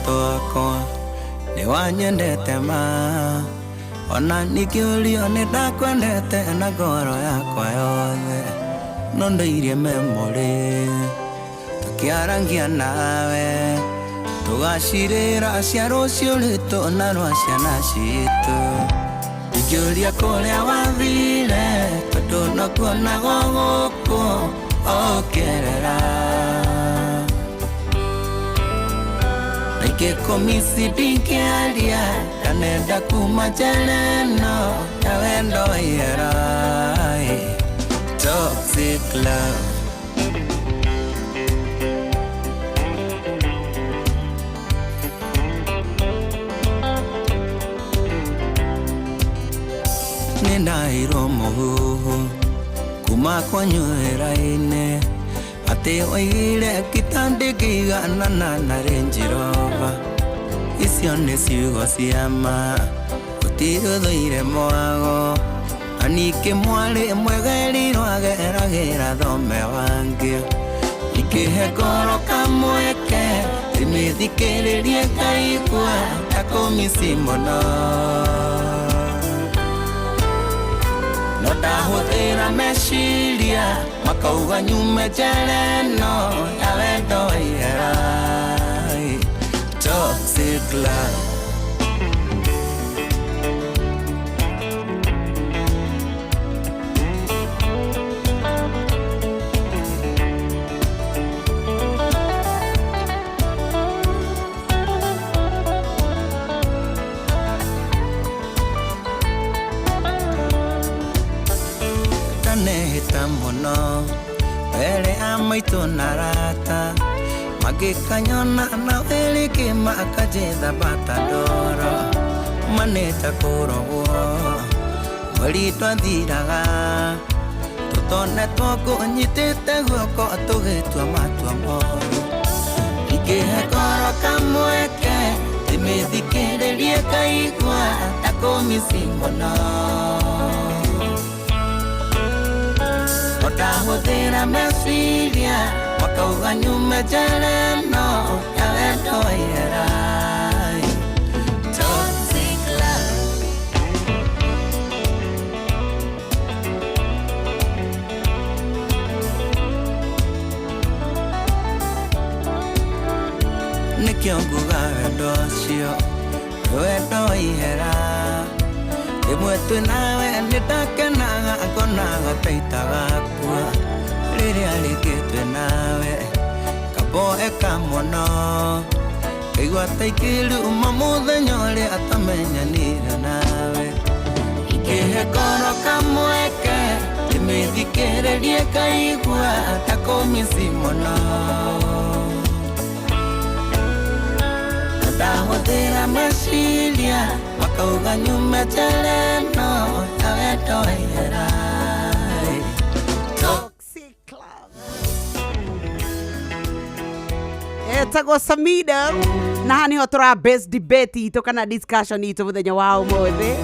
Twakwa nĩ wanyendete ma ona ningĩũrio nĩ ndakwendete na ngoro yakwa yothe no ndĩirie memory tũkĩarangia nawe tũgacirĩra cia rũciũ rwitũ na rwa ciana citũ. Ingĩũria kũrĩa wathire tondũ nokuonago gũkũ ũkĩerera Ingĩkũmisi ndingĩaria ndanenda kuma njera ĩno ya wendo wa ihera. Toxic love. Nĩ ndaheirwo mũhuhu kuma kwanyu wĩra-inĩ atĩ oigire kita ndĩngĩiganana na Range Rover. Icio nĩ ciugo cia ma gũtirĩ ũthũire mwago na ningĩ mwarĩ mwegerirwo ageragĩra thome wangĩ. Ingĩhe ngoro kamweke ndĩmĩthikĩrĩrie ngaigua ta kũmici mũno no ndahũthĩra meciria makauga nyume njera ĩno ya wendo wa ihera. Toxic love. Ndanehĩta mũno mbere ya maitũ na rata mangĩkanyona na wĩrĩkĩ makanjĩtha bata ndoro manĩta kũrogwo mweri twathiraga tũtonetwo ngũnyitĩte guoko tũgĩtua matua moru. Ingĩhe ngoro kamweke ndĩmĩthikĩrĩrie ngaigua ta kũmici mũno ndahũthĩra meciria makauga nyume njera ĩno ya wendo wa ihera. Toxic love. Nĩkĩo nguga wendo ũcio nĩ wendo wa ihera. Rĩmwe twĩ nawe nĩ ndakenaga ngonaga ta itagakua rĩrĩa rĩngĩ twĩ nawe kamboeka mũno ngaigua ta ingĩruma mũthenya ũrĩa atamenyanire nawe. Ingĩhe ngoro kamweke ndĩmĩthikĩrĩrie ngaigua ta kũmici mũno ndahũthĩra meciria makauga nyume njera ĩno ya wendo wa ihera. Toxic Love. Etagwo Samido na haha niho tũra base debate itũ kana discussion itũ mũthenya wa ũmũthĩ.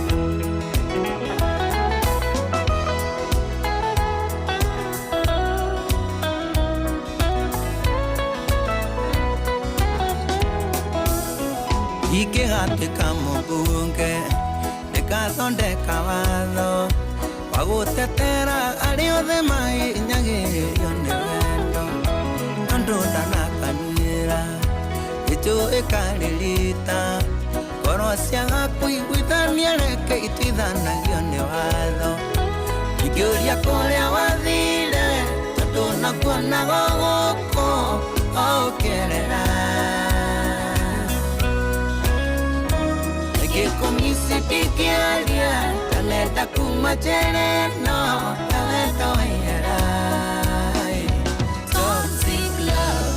Ingĩgatuĩka mũmbunge ndĩgathondeka watho wa gũtetera arĩa othe mahinyagĩrĩrio nĩ wendo andũ ndanakanyuĩra gĩchũ ĩkarĩrita ngoro ciaga kũiguithania reke ituithanagio nĩ watho. Ingĩũria kũrĩa wathire tondũ nakuonago gũkũ ũkĩerera Ingĩkũmisi ndingĩaria ndanenda kuma njera ĩno ya wendo wa ihera. Toxic love.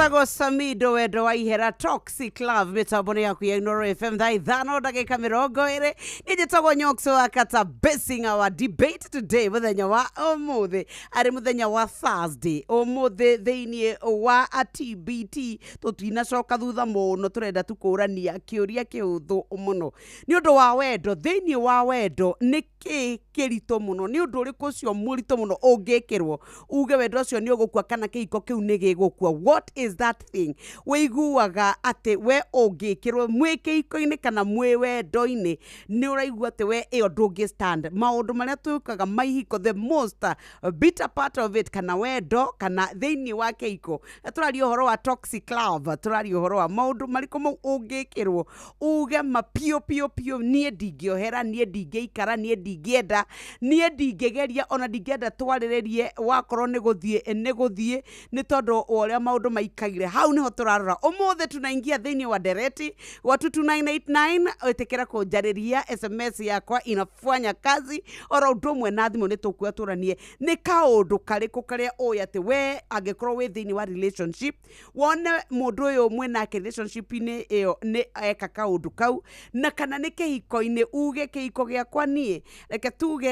Etagwo Samido wendo wa ihera, Toxic Love, mitambo-inĩ yaku ya Inooro FM, thaa 5:20. Niĩ njĩtagwo Nyokso wa Kata, basing our debate today mũthenya wa ũmũthĩ, arĩ mũthenya wa Thursday ũmũthĩ, thĩinĩ wa TBT. Tũtinacoka thutha mũno, tũrenda tukũrania kĩũria kĩhũthũ mũno nĩ ũndũ wa wendo. Thĩinĩ wa wendo, nĩ kĩ kĩritũ mũno? Nĩ ũndũ ũrĩkũ ũcio mũritũ mũno ũngĩkĩrwo uge wendo ũcio nĩ ũgũkua kana kĩhiko kĩu nĩ gĩgũkua? What is that thing wĩiguaga atĩ we ũngĩkĩrwo mwĩ kĩhiko-inĩ kana mwĩ wendo-inĩ, nĩ ũraigua atĩ we ĩyo ndũngĩ stand? Maũndũ marĩa twĩkaga ma ihiko, the most bitter part of it, kana wendo kana thĩinĩ wa kĩhiko. Na tũraria ũhoro wa toxic love, tũraria ũhoro wa maũndũ marĩkũ mau ũngĩkĩrwo uge ma piũ piũ piũ, niĩ ndingĩohera, niĩ ndingĩikara, niĩ ndingĩenda, niĩ ndingĩgeria, ona ndingĩenda twarĩrĩrie. Wakorwo nĩ gũthiĩ nĩ gũthiĩ, nĩ tondũ wa ũrĩa maũndũ maikaire. Hau nĩho tũrarora ũmũthĩ. Tunaingia thĩinĩ wa ndereti wa 22989. Ĩtĩkĩra kũnjarĩria, SMS yakwa inafanya kazi oro ũndũ ũmwe na thimũ. Nĩ tũkuoya tũranie nĩ kaũndũ karĩkũ karĩa ũĩ atĩ we angĩkorwo wĩ thĩinĩ wa relationship, wone mũndũ ũyũ mwĩnake relationship-inĩ ĩyo nĩ eka kaũndũ kau, na kana nĩ kĩhiko-inĩ, uge kĩhiko gĩakwa niĩ reke tuge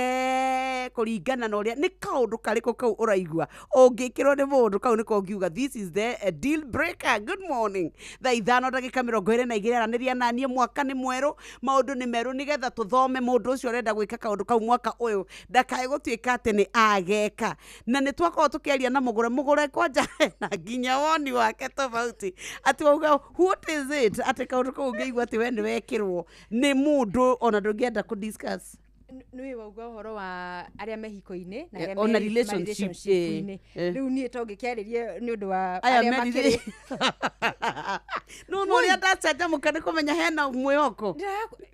kũringana na ũrĩa, nĩ kaũndũ karĩkũ kau ũraigua ũngĩkĩrwo nĩ mũndũ kau nĩko ũngiuga this is the deal breaker? Good morning, thaa 5:22. Aranĩria naniĩ. Mwaka nĩ mwerũ, maũndũ nĩ merũ, nĩgetha tũthome mũndũ ũcio ũrenda gwĩka kaũndũ kau mwaka ũyũ ndakae gũtuĩka atĩ nĩ ageka. Na nĩ twakorwo tũkĩaria na mũgũre mũgũre kwanja na nginya woni wake tofauti, atĩ wauga what is it, atĩ kaũndũ kau ũngĩigua atĩ we nĩ wekĩrwo nĩ mũndũ ona ndũngĩenda kũ discuss. Nĩ wauga ũhoro wa arĩa mehiko-inĩ na arĩa ona relationship-inĩ. Relationship. Rĩu niĩ to ngĩkĩarĩrie nĩ ũndũ wa aya arĩa merire makĩrĩ no no ũrĩa ndacanjamũka nĩ kũmenya hena mwĩhoko,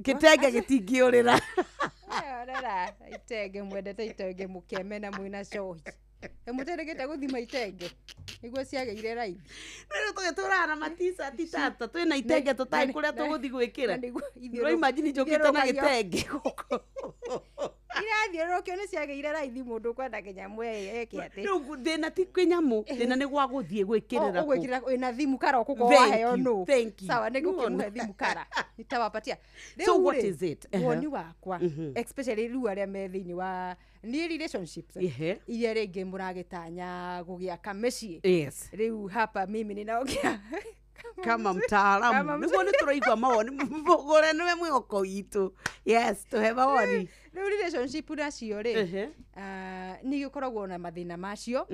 gĩtenge gĩtingĩũrĩra. Rora itenge, mwendete itenge mũkemena mwĩna cohi, mũteregete gũthima itenge nĩguo ciagĩire raithi. Rĩu tũgĩtũraga na maticati tata twĩna itenge tũtarĩ kũrĩa tũgũthiĩ gwĩkĩra. Na nĩguo No imagine njũkĩte na gĩtenge gũkũ. Irathiũrũrũkio nĩ ciagĩire raithi, mũndũ ũkwenda kĩnyamũ eke atĩ? Rĩu thĩna ti kĩnyamũ, thĩna nĩ gwa gũthiĩ gwĩkĩrĩra kũ. Ũgwĩkĩrĩra wĩna thimu kara ũkũkorwo Thank waheo you, nũ? thank you. Sawa, nĩ Nĩwona? ngũkĩmũhe thimu kara nitawapatia. So Rĩu what rĩ, is it? Woni wakwa, especially rĩu arĩa me thĩinĩ wa nĩ relationships iria rĩngĩ mũragĩtanya gũgĩaka mĩciĩ, rĩu hapa mimi ninaongea kama mtaalamu. Kama Nĩguo nĩ tũraigua mawoni, mũgũre nĩwe mwĩhoko witũ. Yes, tũhe mawoni. Rĩu relationship nacio rĩ, nĩ igĩkoragwo na mathĩna macio.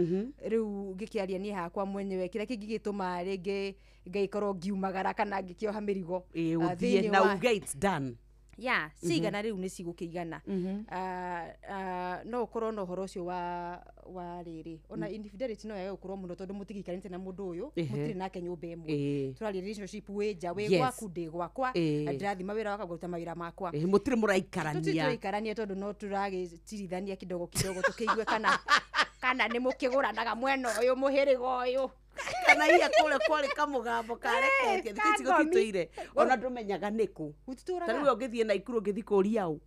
Rĩu ngĩkĩaria niĩ hakwa mwenyewe, kĩrĩa kĩngĩgĩtũma rĩngĩ ngaikorwo ngiumagara kana ngĩkĩoha mĩrigo, ũthiĩ thĩinĩ na uge it's done. Ya cigana rĩu nĩ cigũkĩigana. No ũkorwo na ũhoro ũcio wa rĩrĩ, ona infidelity no yage gũkorwo mũno tondũ mũtigĩikarĩte na mũndũ ũyũ, mũtirĩ nake nyũmba ĩmwe. Tũraria relationship wĩ nja, wĩ gwaku, ndĩ gwakwa, ndĩrathiĩ mawĩra wakwa, ngũruta mawĩra makwa. Mũtirĩ Tũtirĩ mũraikarania. Tũraikarania tondũ no tũragĩtirithania kidogo kidogo tũkĩigue kana nĩ mũkĩgũranaga mwena ũyũ, mũhĩrĩga ũyũ. Kana hiya kũrĩa kwarĩ kamũgambo kareketie thikũ ici. Kangomi. Gũtitũire ona ndũmenyaga nĩkũ. Gũtitũraga. Ta rĩu ũngĩthiĩ Naikuru, ũngĩthiĩ kũria ũ?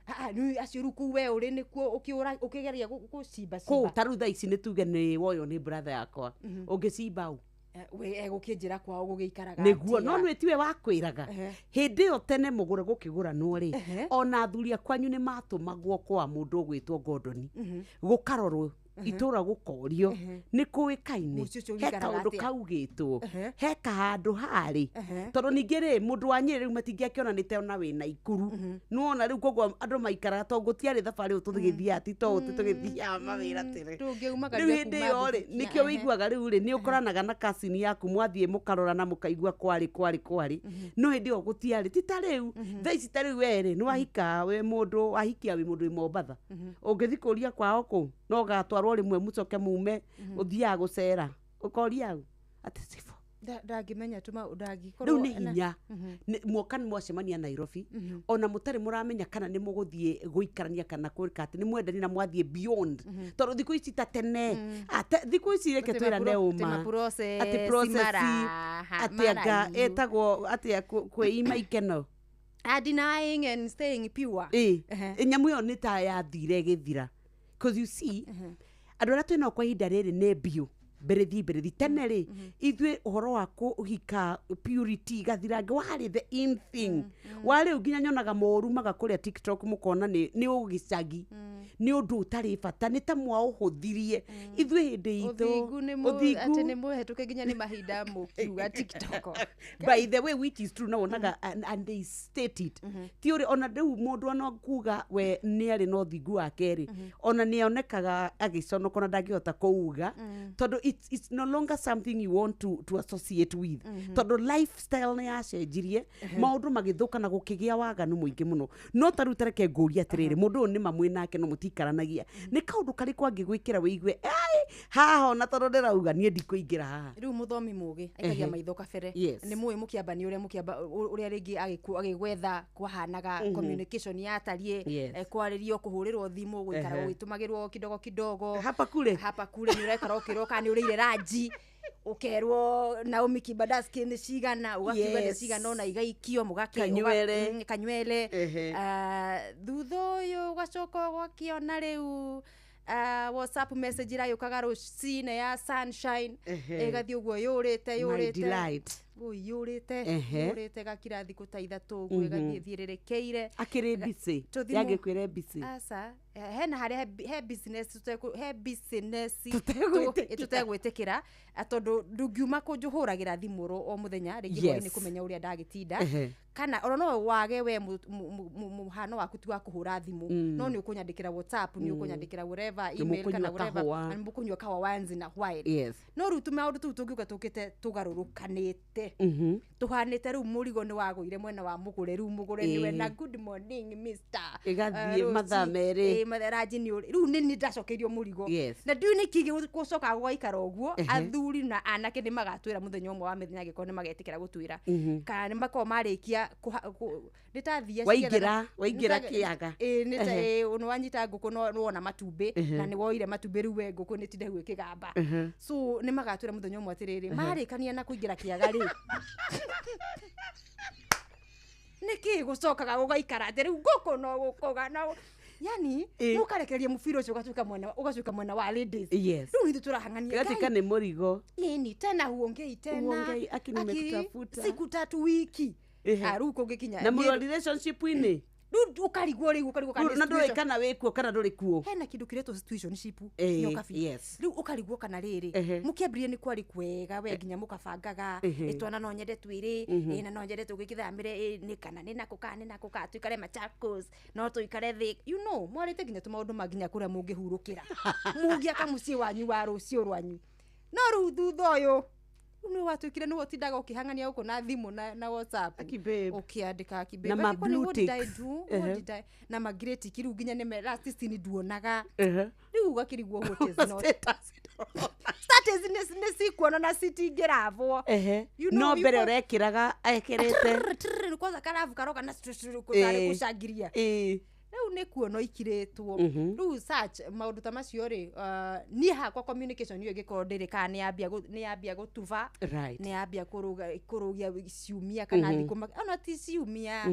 Ah, ah, rĩu acio rĩu kũu we ũrĩ nĩkuo ũkĩgeria gũcimba Kũ cimba. ta rĩu thaa ici nĩ tuge nĩ woywo nĩ brother yakwa, ũngĩcimba ũ? We egũkĩnjĩra kwao gũgĩikaraga Nĩguo atĩa. no nĩ tiwe wakwĩraga. Hĩndĩ ĩyo tene mũgũre gũkĩgũranwo rĩ, ona athuri a kwanyu nĩ matũmagwo kwa mũndũ ũgwĩtwo ngondoni, gũkarorwo itũra, gũkorio nĩ kũĩkaine Mũciĩ ũcio he ũgĩikaraga kaũndũ atĩa? kaugĩtwo, he kahandũ harĩ, tondũ ningĩ rĩ, mũndũ wa Nyĩrĩ rĩu matingĩakĩona nĩ ta ona wĩna Ikuru, nĩwona rĩu koguo andũ maikaraga tondũ gũtiarĩ thabarĩ ũũ tũgĩthiaga, ti to ũũ tũgĩthiaga mawĩra tene. Tũngĩumagaria Rĩu hĩndĩ kuma ĩyo rĩ, Thuthukia, nĩkĩo wĩiguaga rĩu rĩ, nĩ ũkoranaga na kasini yaku, mwathiĩ mũkarorana mũkaigua kwarĩ kwarĩ kwarĩ, no hĩndĩ ĩyo gũtiarĩ, ti ta rĩu thaa ici. Ta rĩu we rĩ, nĩ wahika wĩ mũndũ wahikia wĩ mũndũ wĩ Mombatha, ũngĩthiĩ kũria kwao kũ, no ũgatwarwo rĩmwe mũcoke mume, ũthiaga gũcera ũkoria au atĩ cibũ. Ndangĩmenya tũma ndangĩkorwo Rĩu nĩ hinya. Mwoka nĩ mwacemania Nairobi, ona mũtarĩ mũramenya kana nĩ mũgũthiĩ gũikarania kana gwĩka atĩ nĩ mwendani na mwathiĩ beyond, tondũ thikũ ici ta tene thikũ ici reke twĩrane ũma atĩ process atĩ anga ĩtagwo atĩa, kwĩima ikeno. Denying and staying pure. Ĩ nyamũ ĩyo nĩ ta yathire ĩgĩthira, 'cause you see, andũ arĩa twĩnao kwa ihinda rĩrĩ nĩ biũ Mbere thi tene rĩ, ithuĩ ũhoro wa kũhika purity gathirange warĩ the in thing. Wa rĩu nginya nyonaga moru maga kũrĩa TikTok, mũkona nĩ ũgĩcagi, nĩ ũndũ ũtarĩ bata, nĩ ta mwaũhũthirie. Ithuĩ hĩndĩ itũ Ũthingu nĩ atĩ nĩ mũhetũke nginya nĩ mahinda mũkiuga TikTok. By the way, which is true, no wonaga and they state it, ti ũrĩ ona rĩu mũndũ ona kuga we nĩ arĩ na ũthingu wake rĩ, ona nĩ onekaga agĩconoka, ona ndangĩhota kũuga, tondũ it's no longer something you want to associate with, tondũ lifestyle nĩ yacenjirie, maũndũ magĩthũka na gũkĩgĩa waganu mũingĩ mũno. No ta rĩu tareke ngũrie atĩrĩrĩ, mũndũ ũyũ nĩ mamwe nake no mũtikaranagia, nĩ kaũndũ karĩkũ angĩgwĩkĩra wĩigue ai haha, ona tondũ ndĩrauga niĩ ndikũingĩra haha? Rĩu mũthomi mũgĩ aikagia maitho kabere. Nĩ mũĩ mũkĩamba nĩ ũrĩa mũkĩamba ũrĩa rĩngĩ agĩgwetha kwahanaga, communication yatariĩ, kwarĩrio, kũhũrĩrwo thimũ, gũikara ũgĩtũmagĩrwo kidogo kidogo. Hapa kule. Hapa kule nĩ ũrekara ũkĩrwo kana nĩ ũrĩire ranji, ũkerwo Naomi Kibadaski nĩ cigana, ũgakiuga nĩ cigana, ona igaikio mũgakĩ Kanywere. Kanywere. Thutha ũyũ ũgacoka ũgakĩona rĩu WhatsApp message iragĩũkaga rũcinĩ ya sunshine, ĩgathiĩ ũguo yũrĩte My yũrĩte delight. Yũrĩte yũrĩte, gakira thikũ ta 3 ũguo, ĩgathiĩ thiĩrĩrĩkĩire. Akĩrĩ busy. Tũthimũ. Yangĩkwĩre busy. Aca, hena harĩa he business he business Tũtegwĩtĩkĩra. Tũtegwĩtĩkĩra, tondũ ndũngiuma kũnjũhũragĩra thimũ o mũthenya rĩngĩ hwaĩ-inĩ kũmenya ũrĩa ndagĩtinda, kana ona no wage we mũhano waku ti wa kũhũra thimũ, no nĩ ũkũnyandĩkĩra WhatsApp, nĩ ũkũnyandĩkĩra whatever Nĩ email kana mũkũnyua whatever, kahũa. na nĩ mũkũnyua kahũa once in a while. No rĩu tũmaũndũ tũu tũngiuga tũkĩte tũgarũrũkanĩte, tũhanĩte rĩu mũrigo nĩ wagũire mwena wa mũgũre, rĩu mũgũre nĩwe na good morning mister. Ĩgathiĩ Rũci, mathaa 2. Mathaa ranji nĩ ũrĩ rĩu nĩ niĩ ndacokeirio mũrigo. Na ndiũĩ nĩkĩ gũcokaga gũgaikara ũguo. Athuri na anake nĩ magatwĩra mũthenya ũmwe wa mĩthenya, angĩkorwo nĩ magetĩkĩra gũtwĩra, kana nĩ makorwo marĩkia nĩ ta thia. Waingĩra kĩaga. Ĩĩ, nĩ ta ĩĩ, nĩ wanyita ngũkũ no nĩwona matumbĩ, na nĩ woire matumbĩ, rĩu we ngũkũ nĩ tinde ĩkĩgamba. So nĩ magatwĩra mũthenya ũmwe atĩrĩrĩ, marĩkania na kũingĩra kĩaga rĩ, nĩkĩ gũcokaga gũgaikara atĩ rĩu ngũkũ no gũkũga no yani mũkarekereria mũbira ũcio ũgacuka mwena wa ladies. Rĩu ithuĩ tũrahang'ania. Gatuĩka nĩ mũrigo. Ĩni tena huongei tena. Huongei, aki nimekutafuta. Siku 3 wiki. Rĩu kũngĩkinya Na mũrĩ relationship-inĩ. Rĩu ũkarigwo, rĩu ũkarigwo kana Rĩu na nĩ ndũĩ situation- kana wĩkuo kana ndũrĩ kuo. Hena kĩndũ kĩretwo situationship, nyokabi. Rĩu ũkarigwo kana rĩrĩ, mũkĩambirie nĩ kwarĩ kwega we nginya mũkabangaga, twana no nyende twĩrĩ, na no nyende tũgĩkĩthamĩre, nĩ kana nĩ nakũ kana nĩ nakũ, kana tũikare Machakos, no tũikare thĩ, mwarĩte nginya tũmaũndũ ma nginya kũrĩa mũngĩhurũkĩra, mũngĩaka mũciĩ wanyu wa rũciũ rwanyu. No rĩu thutha ũyũ rĩu nĩ watuĩkire nĩwe ũtindaga ũkĩhang'ania gũkũ na thimũ na WhatsApp. Aki babe. Ũkĩandĩka aki babe. Na ma Aki kwani blue what did I ticks. do? What did I-, na ma grey tick rĩu nginya nĩ last seen nduonaga. Rĩu ũgakĩrigwo what is not. Status. Status nĩ cikuona na citingĩravwo. No mbere ũrekĩraga ekĩrĩte. Trrr, trrr, kwanza karabu karoka na tarĩ gũcangiria. Rĩu nĩ kuona ikirĩtwo. Rĩu search maũndũ ta macio rĩ, niĩ hakwa communication ĩyo ĩngĩkorwo ndĩrĩ, kana nĩ yambia gũtuba, nĩ yambia kũrũgia ciumia kana thikũ ona ti ciumia,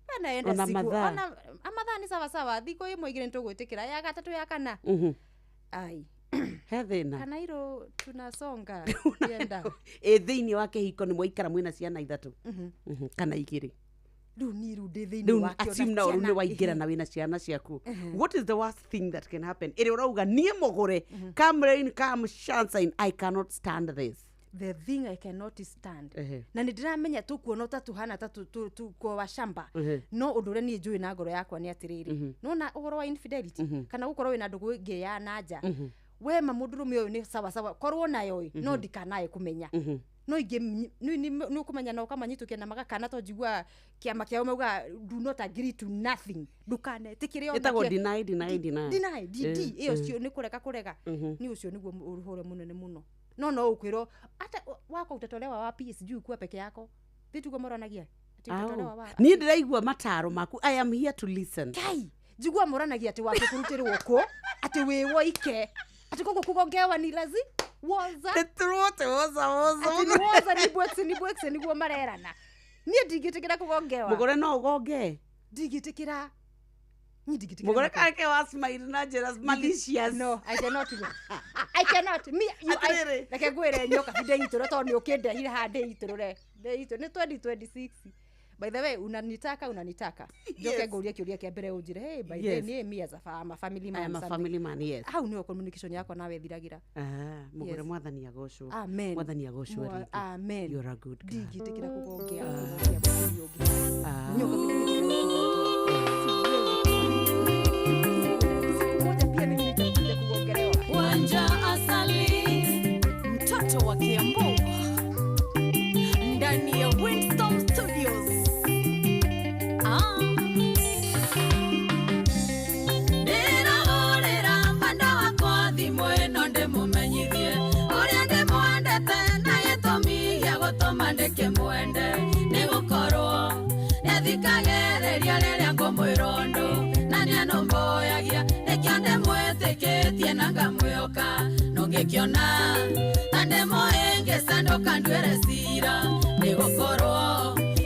kana enda Ona cikũ, mathaa. Ona mathaa nĩ sawa sawa, thikũ 1 2 nĩ tũgwĩtĩkĩra, ya gatatũ ya kana ai He thĩna. Kana irũ tunasonga yenda. Thĩinĩ wa kĩhiko nĩ mwaikara mwĩna ciana 3. Kana 2. Rĩu niĩ rĩu ndĩ thĩinĩ Rĩu wakĩo na assume na rĩu nĩ ciana. waingĩra na wĩna ciana ciaku, what is the worst thing that can happen ĩrĩa ũrauga niĩ mũgũre, come rain come sunshine, I cannot stand this? The thing I cannot stand, na nĩ ndĩramenya tũkuona ta tuhana ta kwa shamba, no ũndũ ũrĩa niĩ njũĩ na ngoro yakwa nĩ atĩrĩrĩ, nona ũhoro wa infidelity kana gũkorwo wĩna ndũgũ ĩngĩ ya na nja, we ma mũndũrũme ũyũ nĩ sawa sawa korwo nayo ĩ, no ndikanae kũmenya, no ingĩ nĩ ũkũmenya na ũkamanyitũkia na magakana, to njigua kĩama kĩao mauga do not agree to nothing, ndũkanetĩkĩre ona Ĩtagwo deny, deny, deny. Deny, DD. Ĩyo cio nĩ kũrega kũrega, nĩ ũcio nĩguo ũhoro mũnene mũno. No ũkwĩrwo hata wako utatolewa wapi, sijui kuwa peke yako thitugo moranagia ati utatolewa wa Niĩ ndĩraigua mataro maku, I am here to listen. Kai njigua moranagia atĩ wake kũrutĩrwo kũ, atĩ wĩ woike, atĩ koguo kugongewa ni lazi woza. Nĩtũrwote woza woza. Atĩ nĩ woza, ni bwekse, ni bwekse nĩguo marerana. Niĩ ndingĩtĩkĩra kũgongewa. Mũgũre no ũgonge. Ndingĩtĩkĩra. Niĩ ndingĩtĩkĩra Mũgũre mũndũ- kake wa smile na njĩra malicious. No, I cannot. I cannot. Me, you, I, Atĩrĩrĩ. reke ngwĩre nyoka ndĩitũrũre tondũ nĩ ũkĩndehire haha ndĩitũrũre. Ndĩitũrũre. Nĩ 2026. By the way, unanitaka unanitaka. Njoke Yes. ngũrie kĩũria kĩa mbere ũnjĩre, hey, by the way, Yes. niĩ me as a I'm a family I man. am a something. family man, yes. Hau nĩho communication yakwa nawe ĩthiragĩra. Ah, mũgũre Yes. mwathani agocwo. Amen. Mwathani agocwo Mwa- rĩngĩ. Amen. You're a good girl. Ndingĩtĩkĩra kũgongea kũgongea mũthuri ũngĩ. Ah. Nyoka ndingĩtĩkĩra kũgongea. Siwezi. Siku moja pia mimi nitakuja kugongelewa. Wanja Asali, mtoto wa Kiambu, ndani ya Winston Studios. Ah. Ndĩrahũrĩra mwenda wakwa thimũ ĩno ndĩmũmenyithie ũrĩa ndĩmwendete na gĩtũmi gĩa gũtũma ndĩkĩmwende nĩ gũkorwo nĩathikagĩrĩria rĩrĩa ngũmwĩra ũndũ na nĩanũmbũyagia nĩkĩo ndĩmwĩtĩkĩtie na ngamwĩhoka nũngĩkĩona ta ndĩmũhĩngĩca ndũkanduĩre cira nĩ gũkorwo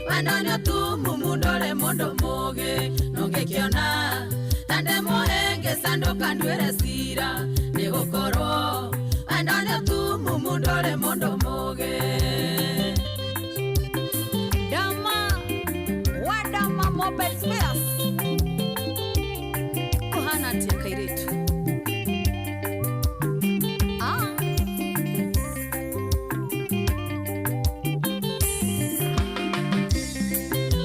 wendo nĩ ũtumumu ndũrĩ mũndũ mũũgĩ nũngĩkĩona ta ndĩmũhĩngĩca ndũkanduĩre cira nĩ gũkorwo wendo nĩ ũtumumu ndũrĩ mũndũ mũũgĩ. Dama, Wadama Mobile Spares. Kuhana atia kairetu. Ah.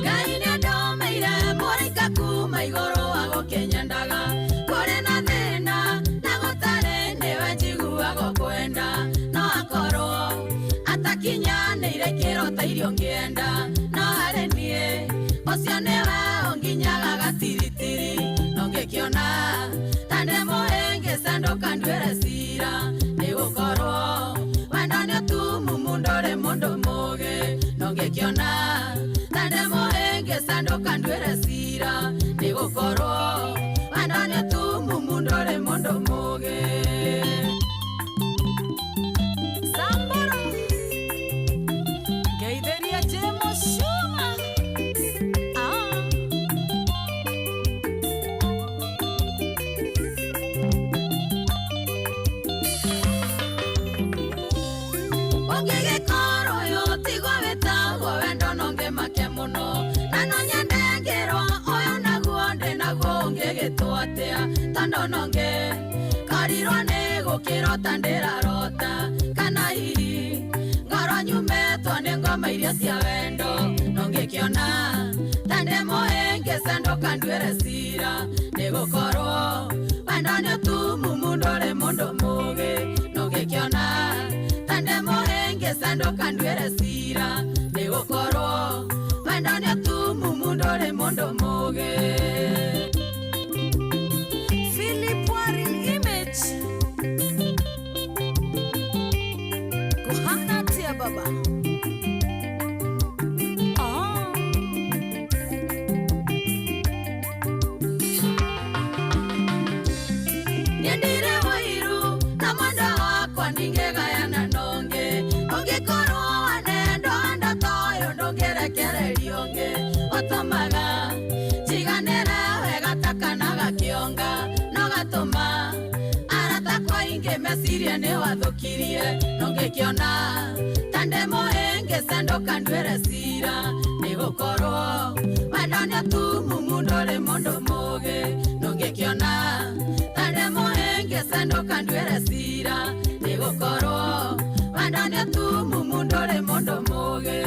Ngai nĩandomeire mũraika kuma igũrũ wa gũkĩnyendaga kũrĩ na thĩna na gũtarĩ nĩwe njiguaga kwenda no akorwo atakinyanĩire kĩro ta irio ngĩenda no harĩ niĩ ũcio nĩwe ũnginyaga gatiritiri no ngĩkĩona ta ndĩmũhĩngĩca ndũkanduĩre cira nĩ gũkorwo wendo nĩ ũtumumu ndũrĩ mũndũ mũũgĩ no ngĩkĩona ta ndĩmũhĩngĩca ndũkanduĩre cira nĩ gũkorwo wendo nĩ ũtumumu ndũrĩ mũndũ mũũgĩ. Samburu. Ngeithĩria Jemo Shuma. Ah. Ũngĩgĩkorwo ũyũ tigwo wĩtagwo wendo no ngĩmake mũno na no nyende ngĩrwo ũyũ naguo ndĩ naguo ũngĩgĩtwo atĩa tondũ no ngĩkorirwo nĩ gũkĩrota ndĩrarota kana hihi ngorwo nyumĩtwo nĩ ngoma iria cia wendo no ngĩkĩona ta ndĩmũhĩngĩca ndũkanduĩre cira nĩ gũkorwo wendo nĩ ũtumumu ndũrĩ mũndũ mũũgĩ no ngĩkĩona ta ndĩmũhĩngĩca ndũkanduĩre cira nĩ gũkorwo wendo nĩ ũtumumu ndũrĩ mũndũ mũũgĩ. Philip Warin Image. Kuhana atia baba. Ah. Nyendire wairu na mwenda wakwa ningĩgayana nongĩ ũngĩkorwo wanendwo wendo ta ũyũ ndũngĩrekererio ũngĩ ũtũmaga njiganĩre wega ta kana gakĩonga no gatũma arata akwa aingĩ mecirie nĩ wathũkirie nũngĩkĩona ta ndĩmũhĩngĩca ndũkanduĩre cira nĩ gũkorwo wendo nĩ ũtumumu ndũrĩ mũndũ mũũgĩ nũngĩkĩona ta ndĩmũhĩngĩca ndũkanduĩre cira nĩ gũkorwo wendo nĩ ũtumumu ndũrĩ mũndũ mũũgĩ.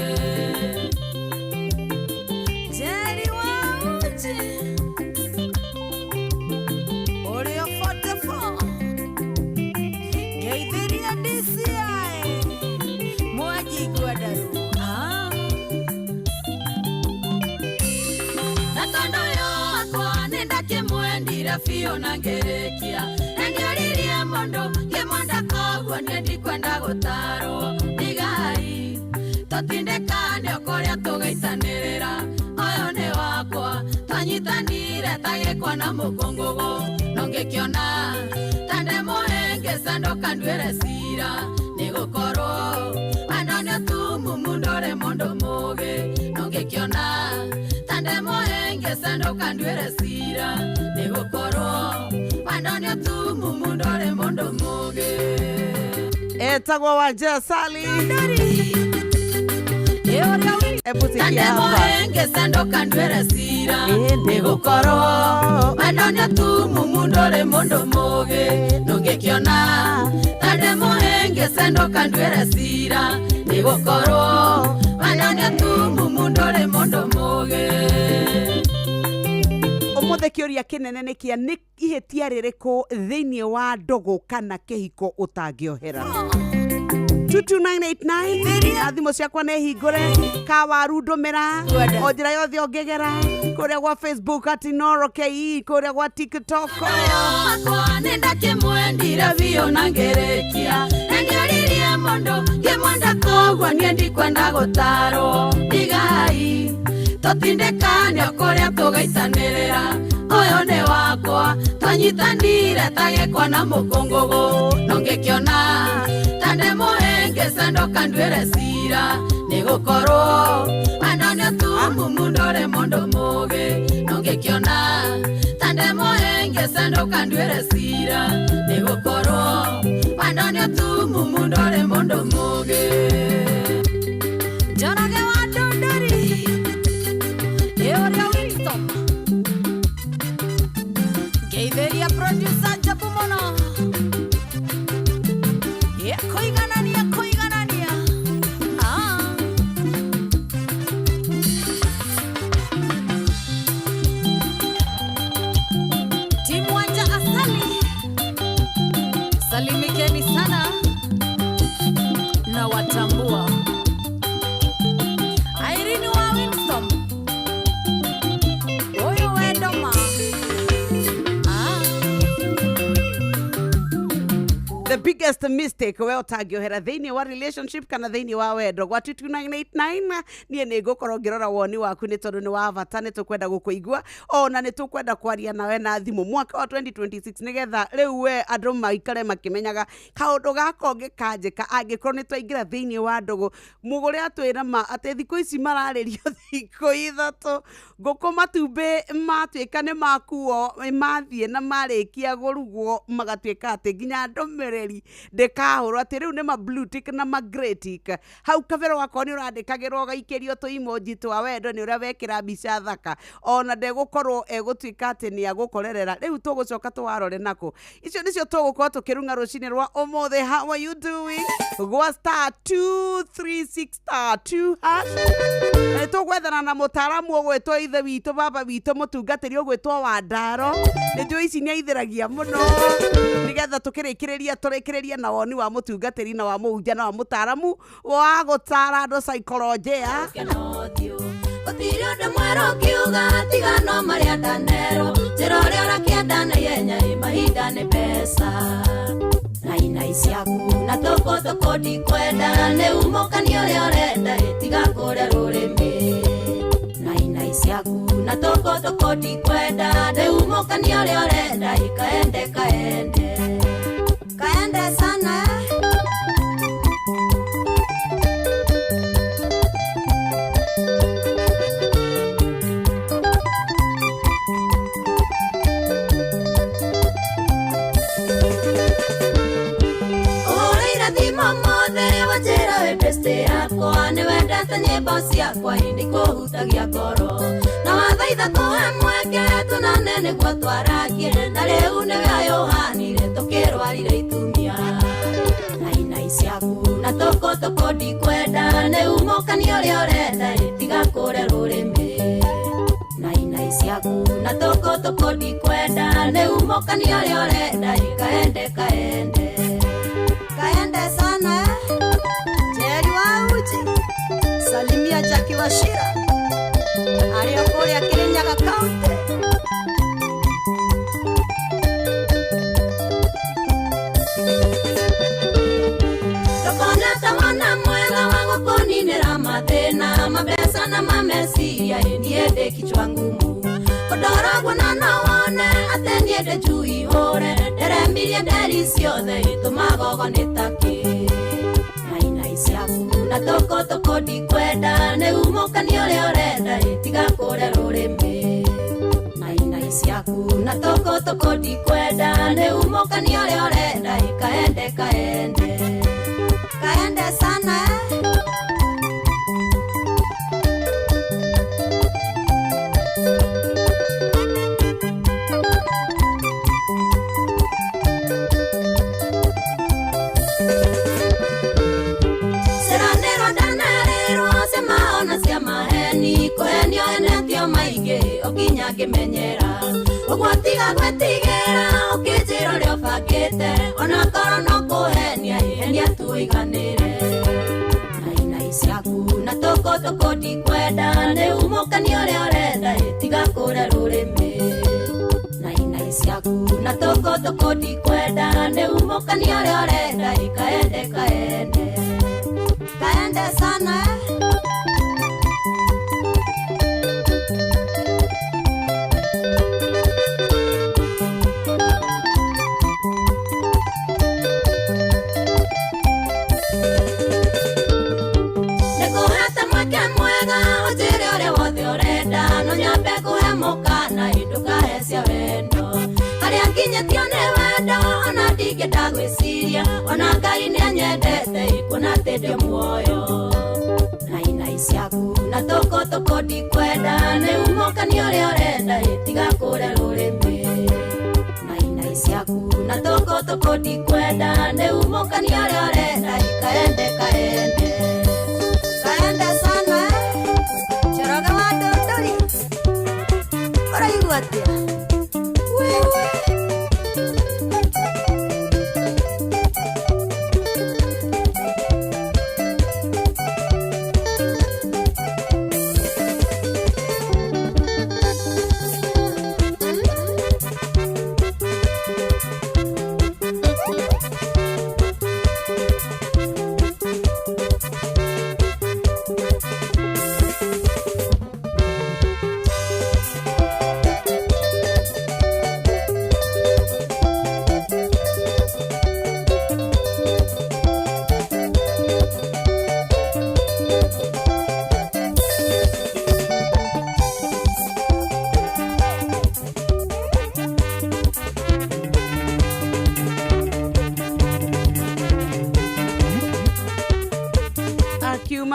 Jerry wa Uji. Ũrĩa 44. Ngeithĩria DCI. Mwangi Ngwendaru. Ah. Na tondũ ũyũ wakwa nĩ ndakĩmwendire biũ na ngĩrĩkia na ngĩoririe mũndũ ngĩmwenda koguo niĩ ndikwenda gũtarwo ndigai tũtindĩkane o kũrĩa tũgĩitanĩrĩra ũyũ nĩ wakwa twanyitanire ta gĩkwa na mũkũngũgũ no ngĩkĩona ta ndĩmũhĩngĩca ndũkanduĩre cira nĩ gũkorwo wendo nĩ ũtumumu ndũrĩ mũndũ mũũgĩ no ngĩkĩona ta ndĩmũhĩngĩca ndũkanduĩre cira nĩ Nĩgũkorwo wendo nĩ ũtumumu ndũrĩ mũndũ mũũgĩ. Etagwo Wanja Sali. Hebu sikia hapa. Tandemũhĩngĩca ndũkanduĩre cira. Ĩ, Nĩgũkorwo wendo nĩ ũtumumu ndũrĩ mũndũ mũũgĩ. Ndũngĩkĩona tandemũhĩngĩca ndũkanduĩre cira. Nĩgũkorwo wendo nĩ ũtumumu ndũrĩ mũndũ mũũgĩ. Umuthi kiuria kinene nĩ kĩa nĩ ihĩtia rĩrĩkũ thĩinĩ wa ndũgũ kana kĩhiko ũtangĩohera. 22989 na thimũ ciakwa nĩ hingũre kawaru ndũmĩra o njĩra yothe ũngĩgera kũrĩa gwa Facebook at Inooro KE, kũrĩa gwa TikTok. Wakwa nĩndakĩmwendire biũ na ngĩrĩkia na nĩoririe mũndũ ngĩmwenda koguo niĩ ndikwenda gũtarwo. Tigai tũtindĩkane o kũrĩa tũgaitanĩrĩra. Ũyũ nĩ wakwa twanyitanire ta gĩkwa na mũkũngũgũ. No ngĩkĩona ta ndĩmũhĩngĩca ndũkanduĩre cira. Nĩgũkorwo wendo nĩ ũtumumu ndũrĩ mũndũ mũũgĩ. No ngĩkĩona ta ndĩmũhĩngĩca ndũkanduĩre cira. Nĩgũkorwo wendo nĩ ũtumumu ndũrĩ mũndũ mũũgĩ. Njoroge wa Ndũndũri, ĩ ũrĩa Winston. Ngeithĩria producer Njabu mũno. Ĩkũiganania, kũiganania. Ah. Timu Wanja Asali, salimikeni sana na watambua. Irene wa Winston, ũyũ wendo ma. Ah. The biggest mistake we ũtangĩohera thĩinĩ wa relationship kana thĩinĩ wa wendo gwa 22989. Niĩ nĩ ngũkorwo ngĩrora woni waku nĩ tondũ nĩ wa bata, nĩ tũkwenda gũkũigua ona nĩ tũkwenda kwaria nawe na thimũ mwaka wa 2026 nĩgetha rĩu we andũ maikare makĩmenyaga kaũndũ gaka ũngĩkanjĩka angĩkorwo nĩ twaingĩra thĩinĩ wa ndũgũ. Mũgũre atwĩra ma atĩ thikũ ici mararĩrio thikũ ithatũ ngũkũ matumbĩ matuĩka nĩ makuo mathiĩ na marĩkia kũrugwo magatuĩka atĩ nginya ndũmĩrĩri ndĩkahũrwo atĩ rĩu nĩ ma blue tick na ma grey tick. Hau kabere wakorwo nĩ ũrandĩkagĩrwo ũgaikĩrio tũ emoji twa wendo nĩ ũrĩa wekĩra mbica thaka ona ndegũkorwo egũtuĩka atĩ nĩ agũkorerera. Rĩu tũgũcoka tũwarore nako. Icio nĩcio tũgũkorwo tũkĩrung'a rũcinĩ rwa ũmũthĩ. How are you doing gwa star 236 star 2 hash. Na nĩtũgwethana na mũtaaramu ũgwĩtwo ithe witũ baba witũ mũtungatĩri ũgwĩtwo Wandaro. Nĩ njũĩ ici nĩ aithĩragia mũno nĩgetha tũkĩrĩkĩrĩria tũrĩkĩrĩria na woni wa mũtungatĩri na wa mũhunjia na wa mũtaaramu wa gũtara andũ saikolojia. Gũtirĩ ũndũ mwerũ ũngiuga tiga no marĩa ndanerwo. Njĩra ũrĩa ũrakĩenda na ihenya ĩ mahinda nĩ mbeca. Na inai ciaku na tũkũ ndikwenda nĩ umũkani ũrĩa ũrenda ĩ tiga kũrĩa rũrĩmĩ. Na inai ciaku na tũkũ ndikwenda nĩ umũkani ũrĩa ũrenda ĩ kaende kaende kaende sana. Ũhũrĩire thimũ ũmũthĩ wanjĩra wĩ best yakwa nĩ wendete nyĩmbo ciakwa ĩndĩ kũhutagia ngoro. Na wathaitha tũhe mweke tũnane nĩguo twaragie na rĩu nĩwe ayũhanire tũkĩrwarire itumia. Na inai ciaku na tũkũ ndikwenda nĩ umũkani ũrĩa ũrenda ĩ tiga kũrĩa rũrĩmĩ. Na inai ciaku na tũkũ ndikwenda nĩ umũkani ũrĩa ũrenda ĩ kaende kaende kaende sana. Jerry wa Uji, salimia Jackie Wachira arĩ o kũrĩa Kirinyaga County. Ndũkonete mwana mwega wa gũkũninĩra mathĩna mabeca na mameciria ĩ niĩ ndĩ kichwa ngumu. Kũndoragwo na no wone atĩ niĩ ndĩ njui hũre nderemirie nderi ciothe itũmaga nĩ takĩ. Na inai ciaku na tũkũ ndikwenda nĩ umũkani ũrĩa ũrenda ĩ tiga kũrĩa rũrĩmĩ. Na inai ciaku Ciaku na tũkũ ndikwenda nĩ umũkani ũrĩa ũrenda ikaende kaende kaende sana. Ciranĩrwo ndanerĩrwo cia ona cia maheni kũhenio henetio maingĩ ũkinya ngĩmenyera ũguo tiga gwĩtigĩra ũkĩnjĩra ũrĩa ũbangĩte onakorwo no kũhenia ihenia tuiganĩre. Nainai ciaku na tũkũ ndikwenda nĩ umũkani ũrĩa ũrenda tiga kũrĩa rũrĩmĩ. Nainai ciaku na tũkũ ndikwenda nĩ umũkani ũrĩa ũrenda ikaende kaende kaende sana. Nginyĩtio nĩ wendo ona ndingĩenda gwĩciria ona Ngai nĩanyendete ikuona atĩ ndĩ muoyo. Nainai ciaku na tũkũ ndikwenda nĩ umũkani ũrĩa ũrenda tiga kũrĩa rũrĩmĩ. Nainai ciaku na tũkũ ndikwenda nĩ umũkani ũrĩa ũrenda ikaende kaende kaende sana. Njoroge wa Ndũndũri ũraigua atĩa? Wewe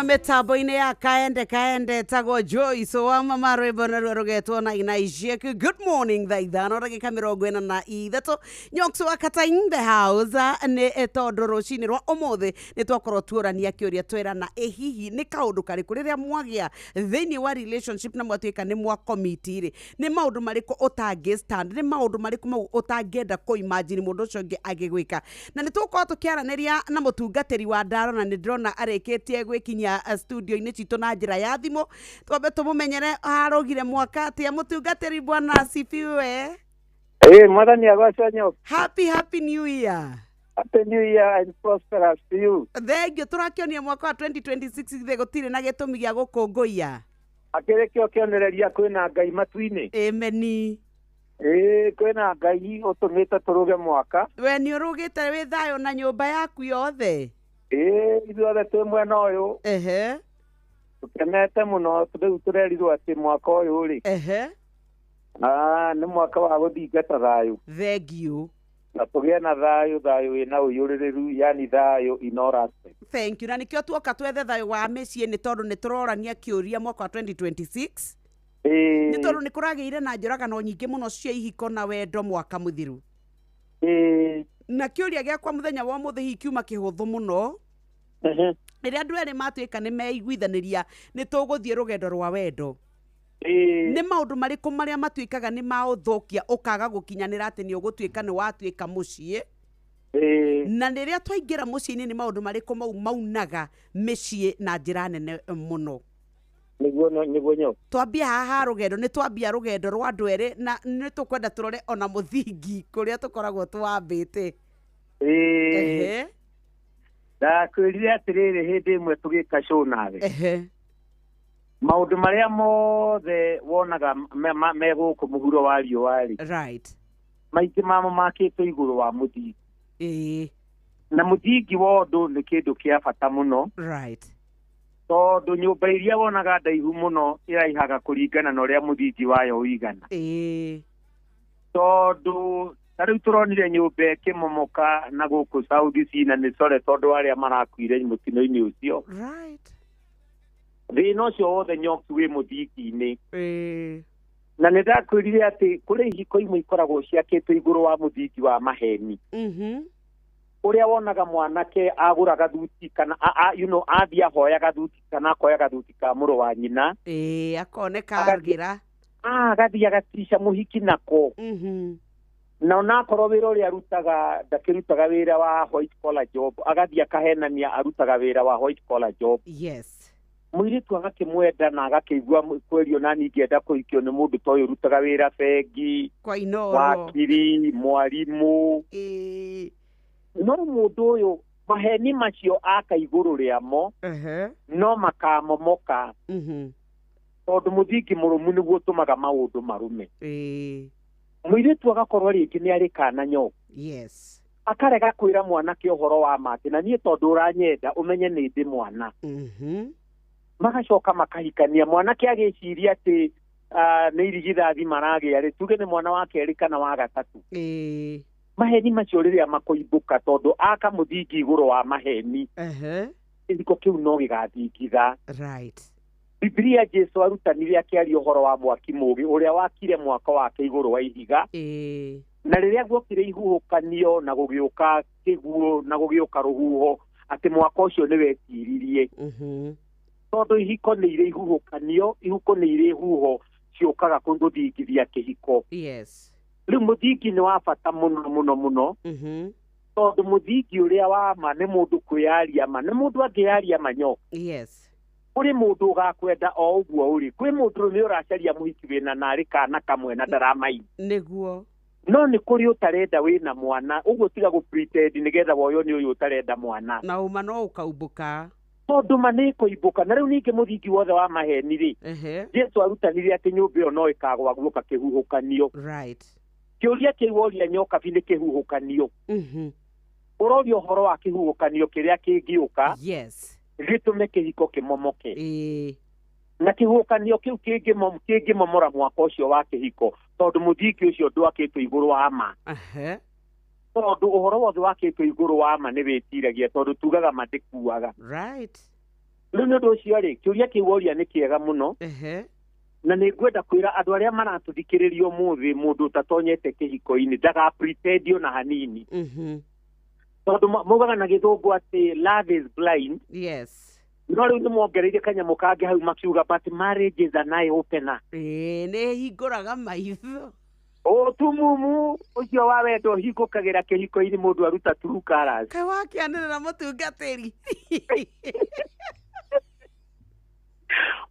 mitambo-inĩ ya kaende kaende tagwo Joyce wa mama rwĩmbo naruo rũgetwo na inaiciaku. Good morning thaa 5 ndagĩka 43 Nyox wa Kata in the house nĩ tondũ rũcinĩ rwa ũmũthĩ nĩ twakorwo tuorania kĩũria twerana ĩ hihi nĩ kaũndũ karĩkũ rĩrĩa mwagĩa thĩinĩ wa relationship na mwatuĩka nĩ mwa commit rĩ, nĩ maũndũ marĩkũ ũtangĩ stand, nĩ maũndũ marĩkũ mau ũtangĩenda kũ imagine mũndũ ũcio ũngĩ agĩgwĩka. Na nĩ tũgũkorwo tũkĩaranĩria na mũtungatĩri wa ndaro na nĩ ndĩrona arĩkĩtie gwĩkinyia studio-inĩ citũ na njĩra ya thimũ. Twambe tũmũmenyere arũgire mwaka atĩa. Mũtungatĩri, bwana asifiwe. Mwathani agocwo Nyoka. Happy happy new year. Happy new year and prosperous to you. Thank you. Tũrakĩonia mwaka wa 2026 ithe gũtirĩ na gĩtũmi gĩa gũkũngũiya. Akĩrĩ kĩo kĩonereria kwĩna Ngai matu-inĩ. Ameni. Kwĩna Ngai ũtũmĩte tũrũge mwaka. We nĩ ũrũgĩte wĩ thayũ na nyũmba yaku yothe? Ithuothe twĩ mwena ũyũ. Ehe. Tũkenete mũno rĩu tũrerirwo atĩ mwaka ũyũ rĩ. Ehe. Nĩ mwaka wa gũthingata thayũ. Thank you. Na tũgĩe na thayũ, thayũ wĩna ũiyũrĩrĩru, yani thayũ in all aspects. Thank you. Na nĩkĩo tuoka twethe thayũ wa mĩciĩ nĩ tondũ nĩ tũrorania kĩũria mwaka wa 2026. Nĩ tondũ nĩ kũragĩire na njũragano nyingĩ mũno cia ihiko na wendo mwaka mũthiru. Na kĩũria gĩakwa mũthenya wa ũmũthĩ hihi kiuma kĩhũthũ mũno. Rĩrĩa andũ erĩ matuĩka nĩ meiguithanĩria nĩ tũgũthiĩ rũgendo rwa wendo, nĩ maũndũ marĩkũ marĩa matuĩkaga nĩ maũthũkia ũkaga gũkinyanĩra atĩ nĩ ũgũtuĩka nĩ watuĩka mũciĩ? Na rĩrĩa twaingĩra mũciĩ-inĩ nĩ maũndũ marĩkũ mau maunaga mĩciĩ na njĩra nene mũno? Nĩguo Nyoka. Twambia haha rũgendo, nĩ twambia rũgendo rwa andũ erĩ na nĩ tũkwenda tũrore ona mũthingi kũrĩa tũkoragwo twambĩte. Ndakwĩrire atĩrĩrĩ hĩndĩ ĩmwe tũgĩka show nawe. Maũndũ marĩa mothe wonaga me gũkũ mũhuro wa riũa rĩ. Right. Maingĩ mamo makĩtwo igũrũ wa mũthingi. Na mũthingi wa ũndũ nĩ kĩndũ kĩa bata mũno. Right. Tondũ nyũmba iria wonaga ndaihu mũno ĩraihaga kũringana na ũrĩa mũthingi wayo ũigana. Tondũ ta rĩu tũronire nyũmba ĩkĩmomoka na gũkũ South C na nĩ core tondũ arĩa marakuire mũtino-inĩ ũcio. Right. Thĩna ũcio wothe Nyoki wĩ mũthingi-inĩ. Na nĩ ndakwĩrire atĩ kũrĩ ihiko imwe ikoragwo ciakĩtwo igũrũ wa mũthingi wa maheni. Ũrĩa wonaga mwanake agũra gathuti kana you know, athiĩ ahoya gathuti kana akoya gathuti ka mũrũ wa nyina. Akoneka agĩra. Agathiĩ agatica mũhiki nako. Na onakorwo wĩra ũrĩa arutaga ndakĩrutaga wĩra wa white collar job, agathiĩ akahenania arutaga wĩra wa white collar job. Yes. Mũirĩtu agakĩmwenda na agakĩigua kwerio na niĩ ingĩenda kũhikio nĩ mũndũ ta ũyũ ũrutaga wĩra bengi, kwa Inoro, wakiri, mwarimũ. No mũndũ ũyũ maheni macio aka igũrũ rĩamo no makamomoka. Tondũ mũthingi mũrũmu nĩguo ũtũmaga maũndũ marũme. Mũirĩtu agakorwo rĩngĩ nĩ arĩ kana nyoka. Yes. Akarega kwĩra mwanake ũhoro wa ma atĩ na niĩ tondũ ũranyenda ũmenye nĩ ndĩ mwana. Magacoka makahikania mwanake agĩciria atĩ nĩ irigithathi maragĩa rĩ, tuge nĩ mwana wa kerĩ kana wa gatatũ. Maheni macio rĩrĩa makoimbũka tondũ aka mũthingi igũrũ wa maheni, kĩhiko kĩu no gĩgathingitha. Right. Bibilia Jesu arutanire akĩaria ũhoro wa mwaki mũũgĩ ũrĩa wakire mwako wake igũrũ wa ihiga. Na rĩrĩa guokire ihuhũkanio na gũgĩũka kĩguũ na gũgĩũka rũhuho atĩ mwako ũcio nĩ wetiririe. Tondũ ihiko nĩ irĩ ihuhũkanio, ihuko nĩ irĩ huho ciũkaga gũthingithia kĩhiko. Yes. Rĩu mũthingi nĩ wa bata mũno mũno mũno. Tondũ mũthingi ũrĩa wa ma nĩ mũndũ kwĩyaria ma, nĩ mũndũ angĩyaria manyo. Yes. Kũrĩ mũndũ ũgakwenda o ũguo ũrĩ, kwĩ mũndũ nĩ ũracaria mũhiki wĩna narĩ kana kamwe na ndaramaini. Nĩguo. No nĩ kũrĩ ũtarenda wĩna mwana, ũguo tiga gũ pretend nĩgetha woywo nĩ ũyũ ũtarenda mwana. Na ũma no ũkaumbũka. Tondũ ma nĩ ĩkũimbũka. Na rĩu ningĩ mũthingi wothe wa maheni rĩ, Jesu arutanire atĩ nyũmba ĩyo no ĩkagwa guoka kĩhuhũkanio. Right. Kĩũria kĩu woria Nyokabi nĩ kĩhuhũkanio. Ũroria ũhoro wa kĩhuhũkanio kĩrĩa kĩngĩũka. Yes. Gĩtũme kĩhiko kĩmomoke. Na kĩhuhũkanio kĩu kĩngĩmomora mwaka ũcio wa kĩhiko tondũ mũthingi ũcio ndwakĩtwo igũrũ wa ma. Tondũ ũhoro wothe wakĩtwo igũrũ wa ma nĩ wĩtiragia tondũ tugaga ma ndĩkuaga. Right. Rĩu nĩ ũndũ ũcio rĩ, kĩũria kĩu woria nĩ kĩega mũno. Na nĩ ngwenda kwĩra andũ arĩa maratũthikĩrĩria ũmũthĩ mũndũ ũtatonyete kĩhiko-inĩ ndaga pretend ona hanini. Tondũ maugaga na gĩthũngũ atĩ love is blind. Yes. No rĩu nĩ mongereire kanyamũ kangĩ hau makiuga but marriage is an eye opener. Nĩ hingũraga maitho. Ũtumumu ũcio wa wendo ũhingũkagĩra kĩhiko-inĩ mũndũ aruta true colours. Kaĩ wakĩanĩrĩra mũtungatĩri.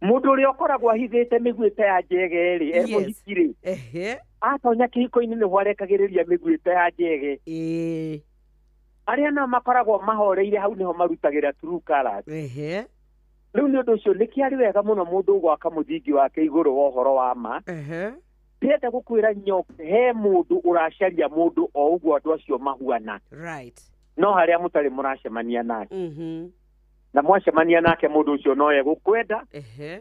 Mũndũ ũrĩa ũkoragwo ahithĩte mĩguĩ ta ya njege rĩ, e mũhiki rĩ, atonya kĩhiko-inĩ nĩho arekagĩrĩria mĩguĩ ta ya njege. Arĩa nao makoragwo mahoreire hau nĩho marutagĩra true colours. Rĩu nĩ ũndũ ũcio nĩ kĩarĩ wega mũno mũndũ gwaka mũthingi wake igũrũ wa ũhoro wa ma. Ndĩrenda gũkwĩra Nyoka, he mũndũ ũracaria mũndũ o ũguo andũ acio mahuana. Right. No harĩa mũtarĩ mũracemania nake. Na mwacemania nake mũndũ ũcio no egũkwenda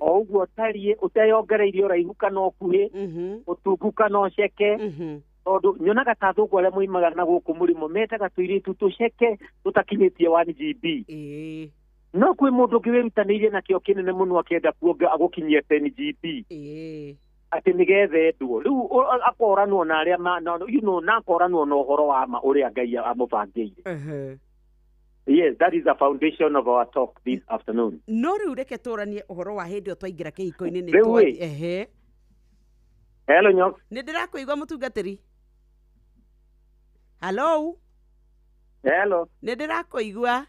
o ũguo ũtariĩ, ũteyongereirie ũraihu kana ũkuhĩ, ũtungu kana ũceke. Tondũ nyonaga ta athũngũ arĩa moimaga na gũkũ mũrĩmo metaga tũirĩtu tũceke tũtakinyĩtie 1 GB. No kwĩ mũndũ ũngĩ wĩrutanĩirie na kĩo kĩnene mũno akĩenda kuonga agũkinyia 10 GB. Atĩ nĩgetha endwo. Rĩu akoranwo na arĩa you know, na akoranwo na ũhoro wa ma ũrĩa Ngai amũbangĩire. Yes, that is the foundation of our talk this afternoon. No rĩu reke tũranie ũhoro wa hĩndĩ ĩyo twaingĩra kĩhiko-inĩ nĩ twa. Hello Nyoka. Nĩ ndĩrakũigua mũtungatĩri. Hello. Hello. Nĩ ndĩrakũigua.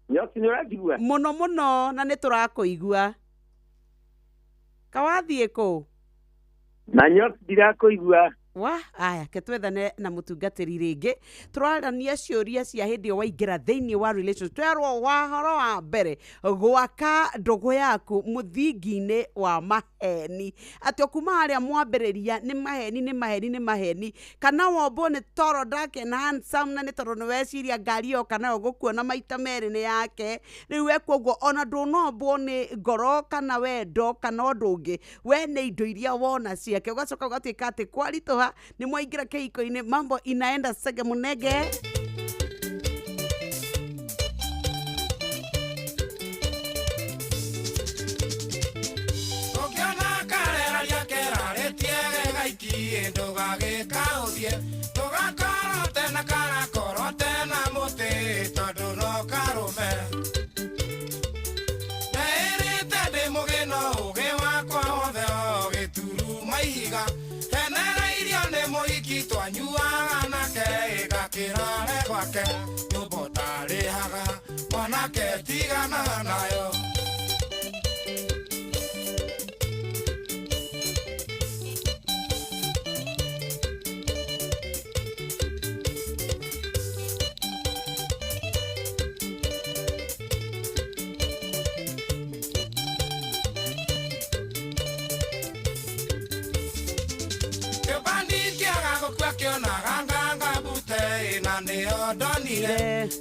Nyoka nĩ ũranjigua? Mũno mũno na nĩ tũrakũigua. Kawathiĩ kũ? Na Nyoka ndirakũigua. Wa aya ke twethane na mutungatĩri rĩngĩ tũrarania ciũria cia hĩndĩ ĩyo waingĩra thĩinĩ wa relationship twerwo wahoro wa mbere gwaka ndũgũ yaku mũthingi-inĩ wa maheni atĩ o kuma harĩa mwambĩrĩria nĩ maheni nĩ maheni nĩ maheni kana wombwo nĩ toro dark and handsome na nĩ tondũ nĩ weciria ngari ĩyo kana yo gũkuona maita merĩ nĩ yake rĩu we koguo ona ndũnombwo nĩ ngoro kana wendo kana ũndũ ũngĩ we nĩ indo iria wona ciake ũgacoka ũgatuĩka atĩ kwaritũha nĩ mwaingĩra kĩhiko-inĩ mambo inaenda sege munege. Ũngĩona karera rĩake rarĩtie gaikie ndũgagĩkaũthie ndũgakorote na karakorote na mũtĩ tondũ no karũme ndeĩrĩte ndĩ mũgĩ no ũgĩ wakwa wothe o gĩturuma ihiga henereirio nĩ mũhiki twanyuaga nake ĩgakĩrare gwake nyũmba ũtarĩhaga mwanake tigana nayo.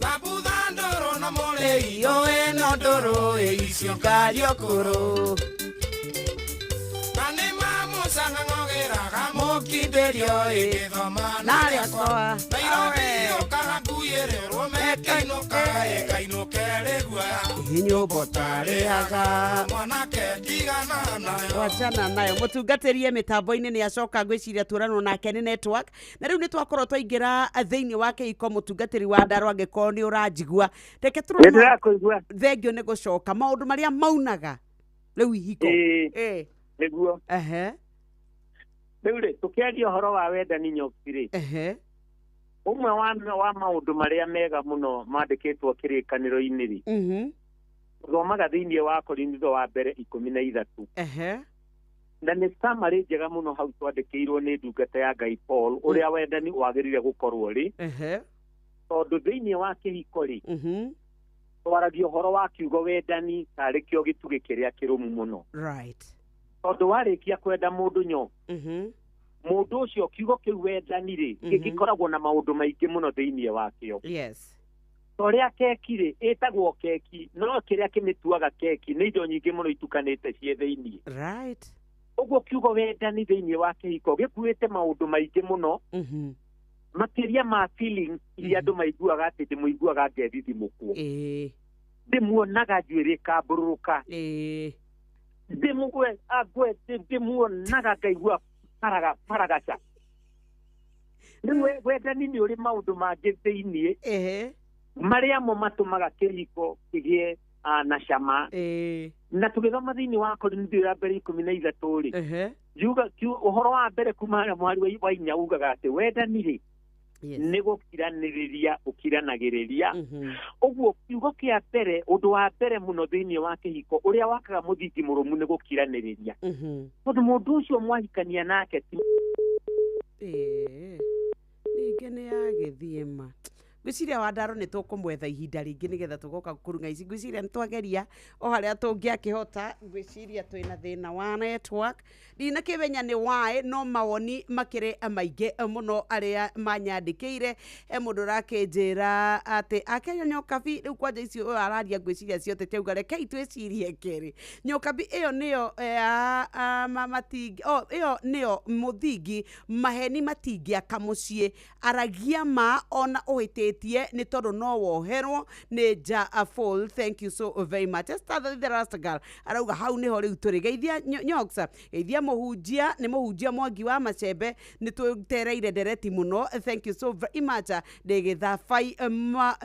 Babuthandũrũ na mũrĩi ũĩ no ndũrũ icio ngari ũkũrũ na nĩ mamũcang'ang'ogĩraga mũkindĩrio ĩgĩthoma na rĩakwa Nairobi ũkaga nguĩrĩrwo mekainũka ĩkainũke rĩguoya nyũmba ũtarĩhaga mwanake tigana nayo wachana nayo mutungatĩrie mĩtambo-inĩ nĩ acoka ngwĩciria tũranwo nake nĩ network na rĩu nĩ twakorwo twaingĩra thĩinĩ wa kĩhiko mũtungatĩri wa ndaro angĩkorwo nĩ ũranjigua reke tũrone Nĩndĩrakũigua. Thengio nĩ gũcoka maũndũ marĩa maunaga rĩu ihiko Ĩĩ nĩguo. Ehe. Rĩu rĩ tũkĩaria ũhoro wa wendani nyoki rĩ ehe ũmwe wa maũndũ marĩa mega mũno mandĩkĩtwo kĩrĩkanĩro-inĩ rĩ tũthomaga thĩinĩ wa Korintho wa mbere 13 ehe na nĩ summary njega mũno hau twandĩkĩirwo nĩ ndungata ya Ngai Paul ũrĩa wendani wagĩrĩire gũkorwo rĩ ehe tondũ thĩinĩ wa kĩhiko rĩ twaragia ũhoro wa kiugo wendani tarĩ kĩo gĩtugĩ kĩrĩa kĩrũmu mũno right tondũ warĩkia kwenda mũndũ nyo mũndũ ũcio kiugo kĩu wendani rĩ gĩkoragwo na maũndũ maingĩ mũno thĩinĩ wakĩo yes torĩa keki rĩ ĩtagwo keki no kĩrĩa kĩmĩtuaga keki nĩ indo nyingĩ mũno itukanĩte ciĩ thĩinĩ right ũguo kiugo wendani thĩinĩ wa kĩhiko gĩkuĩte maũndũ maingĩ mũno makĩria ma feelings iria andũ maiguaga atĩ ndĩmũiguaga ngethithimũkwo ndĩmuonaga njuĩrĩ ĩkambũrũrũka ndĩmũgwe angwe ndĩmuonaga ngaigua paragaca rĩu wendani nĩ ũrĩ maũndũ mangĩ thĩinĩ marĩa mo matũmaga kĩhiko kĩgĩe na cama na tũgĩthoma thĩinĩ wa Korintho ya mbere 13 rĩ yuga ũhoro wa mbere kuma harĩa mwari wa inya ugaga atĩ wendani rĩ nĩ gũkiranĩrĩria ũkiranagĩrĩria ũguo kiugo kĩa mbere ũndũ wa mbere mũno thĩinĩ wa kĩhiko ũrĩa wakaga mũthingi mũrũmu nĩ gũkiranĩrĩria tondũ mũndũ ũcio mwahikania nake ti ningĩ nĩ yagĩthiĩ ma ngwĩciria wa ndaro nĩ tũkũmwetha ihinda rĩngĩ nĩgetha tũgoka kũrung'a ici ngwĩciria nĩ twageria o harĩa tũngĩakĩhota ngwĩciria twĩna thĩna wa network ndinakĩmenya nĩ waĩ no mawoni makĩrĩ maingĩ mũno arĩa manyandĩkĩire he mũndũ ũrakĩnjĩra atĩ akenya nyokabi rĩu kwanja icio ũyũ araria ngwĩciria ciothe tauga rekei twĩcirie kerĩ nyokabi ĩyo nĩyo ĩyo nĩyo mũthingi maheni matingĩaka mũciĩ aragia ma ona ũhĩtĩtie nĩ tondũ no woherwo nĩ ja full thank you so very much Esther the last girl arauga hau nĩho rĩu tũrĩ geithia nyoksa geithia mũhunjia nĩ mũhunjia Mwangi wa Macembe nĩ tũtereire ndereti mũno thank you so very much ndĩ gĩthabai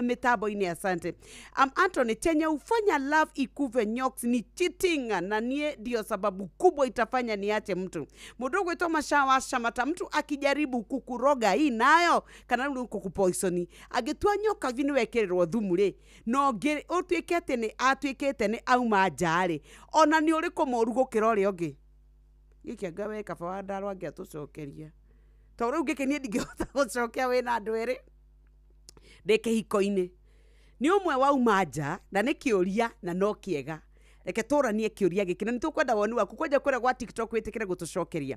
mĩtambo-inĩ asante. Anthony chenye ufanya love ikuve nyoks ni cheating na nie ndio sababu kubwa itafanya niache mtu mũndũ ũgwĩtwo Mashawa Shamata mtu akijaribu kukuroga hii nayo kana rĩu kukupoisoni angĩtua nyoka vi nĩ wekĩrĩrwo thumu rĩ no ũtuĩke atĩ nĩ atuĩkĩte nĩ auma nja rĩ ona nĩ ũrĩkũ mũru gũkĩra ũrĩa ũngĩ gĩkĩ anga we kaba wa ndaro angĩatũcokeria Tondũ rĩu ngĩkenie ndingĩhota gũcokia wĩna andũ erĩ ndĩ kĩhiko-inĩ. Nĩ ũmwe wauma nja na nĩ kĩũria na no kĩega. Reke tũranie kĩũria gĩkĩ na nĩ tũkwenda woni waku kwanja kũrĩa gwa TikTok wĩtĩkĩre gũtũcokeria.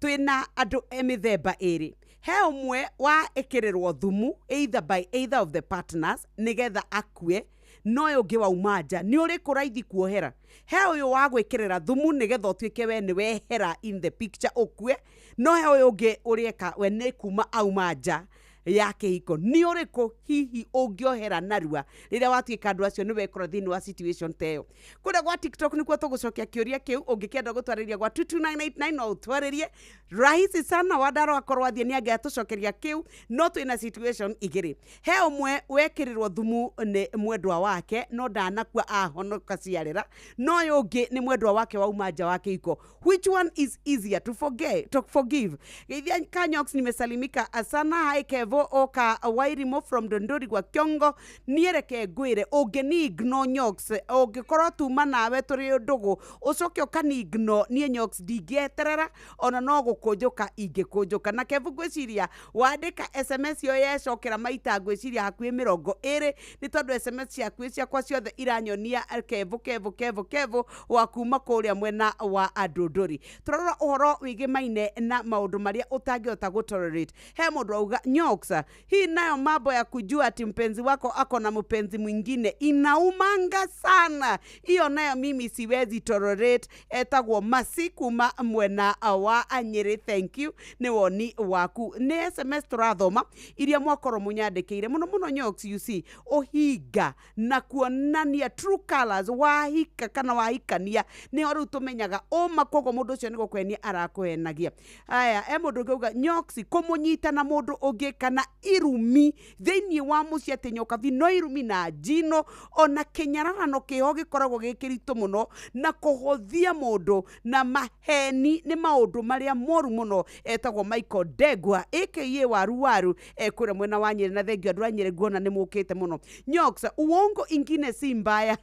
Twĩna andũ e mĩthemba ĩrĩ. He ũmwe wa ĩkĩrĩrwo thumu either by either of the partners nĩgetha akue, no ũyũ ũngĩ wauma nja nĩ ũrĩkũ raithi kuohera. He ũyũ wa gwĩkĩrĩra thumu nĩgetha ũtuĩke we nĩ wehera in the picture ũkue, no he ũyũ ũngĩ ũrĩeka we nĩ kuma auma nja ya kĩhiko. Nĩ ũrĩkũ hihi ũngĩohera narua rĩrĩa watuĩka andũ acio nĩ wekora thĩinĩ wa situation ta ĩyo. Kũrĩa gwa TikTok nĩkuo tũgũcokia kĩũria kĩu. Ũngĩkĩenda gũtwarĩria gwa 22989 no ũtwarĩrie rahisi sana. Wandaro akorwo athiĩ nĩ angĩatũcokeria kĩu, no twĩna situation igĩrĩ. He ũmwe wekĩrĩrwo thumu nĩ mwendwa wake no ndanakua ahonoka ciarĩra, no ũyũ ũngĩ nĩ mwendwa wake wauma nja wa kĩhiko. Which one is easier to forget, to forgive? Geithia Kanyox, nimesalimika sana. Hi Kevo oka Wairimo from Dondori gwa Kiongo. Niereke ngwire ũngĩni ignore Nyox, ũngĩkorwo tuma nawe tũrĩ ndũgũ ũcoke ũkani ignore niĩ Nyox ndingĩeterera ona no gũkũnjũka ingĩkũnjũka. Na Kevo ngwĩciria wandĩka SMS yo yecokera maita ngwĩciria hakuhĩ 20, nĩ tondũ SMS ciaku ciakwa ciothe iranyonia Kevo Kevo Kevo Kevo wa kuma kũrĩa mwena wa Ndũndũri. Tũrarora ũhoro wĩgĩmaine na maũndũ marĩa ũtangĩhota gũtolerate. He mũndũ auga Nyox, hii nayo mambo ya kujua ati mpenzi wako ako na mpenzi mwingine inaumanga sana, hiyo nayo mimi siwezi tolerate. Etagwo Masi kuma mwena wa Nyeri. Thank you nĩ woni waku. Nĩ SMS tũrathoma iria mwakorwo mũnyandĩkĩire mũno mũno. Nyox, you see, ũhinga na kuonania true colors wahika kana wahikania nĩho rĩu tũmenyaga ũma, koguo mũndũ ũcio nĩ gũkũhenia arakũhenagia. Aya, e mũndũ ũngĩ auga Nyox, kũmũnyita na mũndũ ũngĩ kana irumi thĩinĩ wa mũciĩ atĩ nyokabi no irumi na njino ona kĩnyararano kĩho gĩkoragwo gĩ kĩritũ mũno, na kũhũthia mũndũ na maheni nĩ maũndũ marĩa moru mũno. Etagwo Michael Ndegwa aka Waru Waru kũrĩa mwena wa Nyeri, na thengio andũ a Nyeri nguona nĩ mũkĩte mũno. Nyox, uongo ingine si mbaya.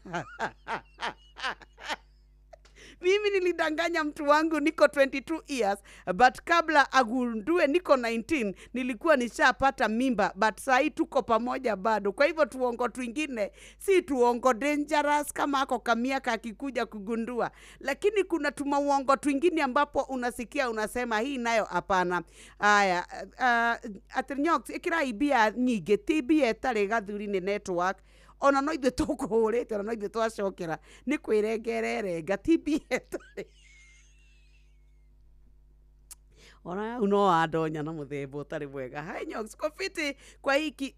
Mimi nilidanganya mtu wangu niko 22 years, but kabla agundue niko 19 nilikuwa nishapata mimba, but sahi tuko pamoja bado. Kwa hivyo tuongo twingine si tuongo dangerous kama ako kamiaka akikuja kugundua, lakini kuna tumauongo twingine ambapo unasikia unasema hii nayo hapana. Aya, atĩ Nyox ĩkĩra mbia nyingĩ ti mbia ĩtarĩ gathuri nĩ network, ona no ithuĩ tũkũhũrĩte ona no ithuĩ twacokera nĩ kwĩrengererenga ti mbia ĩtarĩ ona no wandonya na mũthemba ũtarĩ mwega. Hi Nyox, kofiti kwa hiki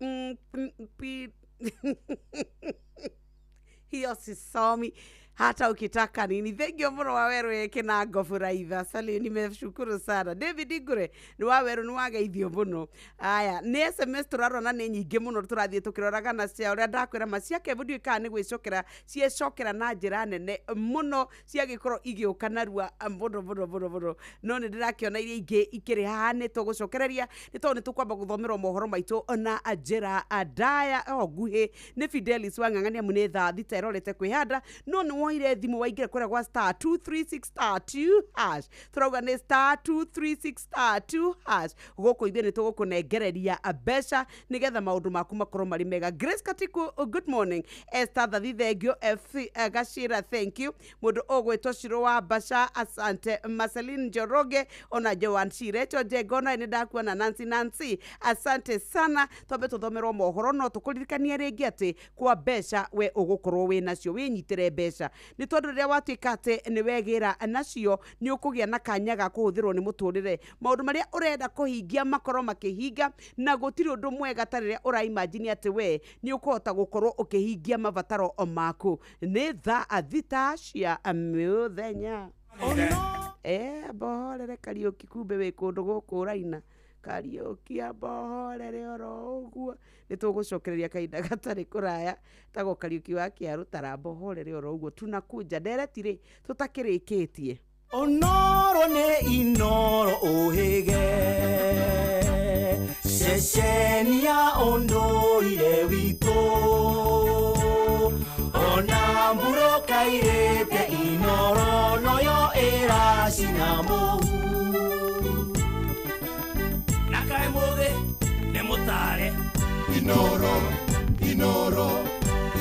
hiyo sisomi hata ukitaka nini. Thengio mũno Waweru ĩkĩna ngoburaitha sali, nimeshukuru sana. David Igure nĩ Waweru nĩ wageithio mũno. Aya nĩ SMS tũrarora na nĩ nyingĩ mũno tũrathiĩ tũkĩroraga na cia ũrĩa ndakwĩra ma cia Kevo ndiũĩ kana nĩ gwĩcokera ciecokera na njĩra nene mũno, ciagĩkorwo igĩũka narua mũno mũno mũno mũno, no nĩ ndĩrakĩona iria ingĩ ikĩrĩ haha nĩ tũgũcokereria nĩ tondũ nĩ tũkwamba gũthomerwo mohoro maitũ na njĩra ndaya o nguhĩ. Nĩ Fidelis Wang'ang'a amu nĩ thaa 6 ĩrorete kwĩhanda, no nĩ woire thimũ waingĩra kũrĩa gwa star 236 star 2 hash. Tũrauga nĩ star 236 star 2 hash. Gũkũ ithuĩ nĩ tũgũkũnengereria mbeca nĩgetha maũndũ maku makorwo marĩ mega. Grace Katiku, good morning. Esther Thathi, thengio. F Gashira, thank you. Mũndũ ũgwĩtwo Shiro wa Basha, asante. Marceline Njoroge ona Joan Shirecho Njengona nĩ ndakuona. Nancy Nancy, asante sana. Twambe tũthomerwo mohoro, no tũkũririkanie rĩngĩ atĩ kwa mbeca we ũgũkorwo wĩ nacio wĩnyitĩre mbeca, nĩ tondũ rĩrĩa watuĩka atĩ nĩ wegĩra nacio nĩ ũkũgĩa na kanya ga kũhũthĩrwo nĩ mũtũrĩre, maũndũ marĩa ũrenda kũhingia makorwo makĩhinga, na gũtirĩ ũndũ mwega ta rĩrĩa ũraimagine atĩ we nĩ ũkũhota gũkorwo ũkĩhingia mabataro maku. Nĩ thaa 6 cia mũthenya. Mbohorere Kariũki, kumbe wĩ kũndũ gũkũ ũraina. Kariũki ambohorere oro ũguo. Nĩ tũgũcokereria kahinda gatarĩ kũraya. Tagwo Kariũki wa Kĩarũ tarambohorere oro ũguo. Tunakuja ndereti rĩ tũtakĩrĩkĩtie. Onoro nĩ inoro ũhĩge ceceni ya ũndũire witũ, ona mbura kairĩte inoro noyo ĩracina mũhu. Inoro, Inoro,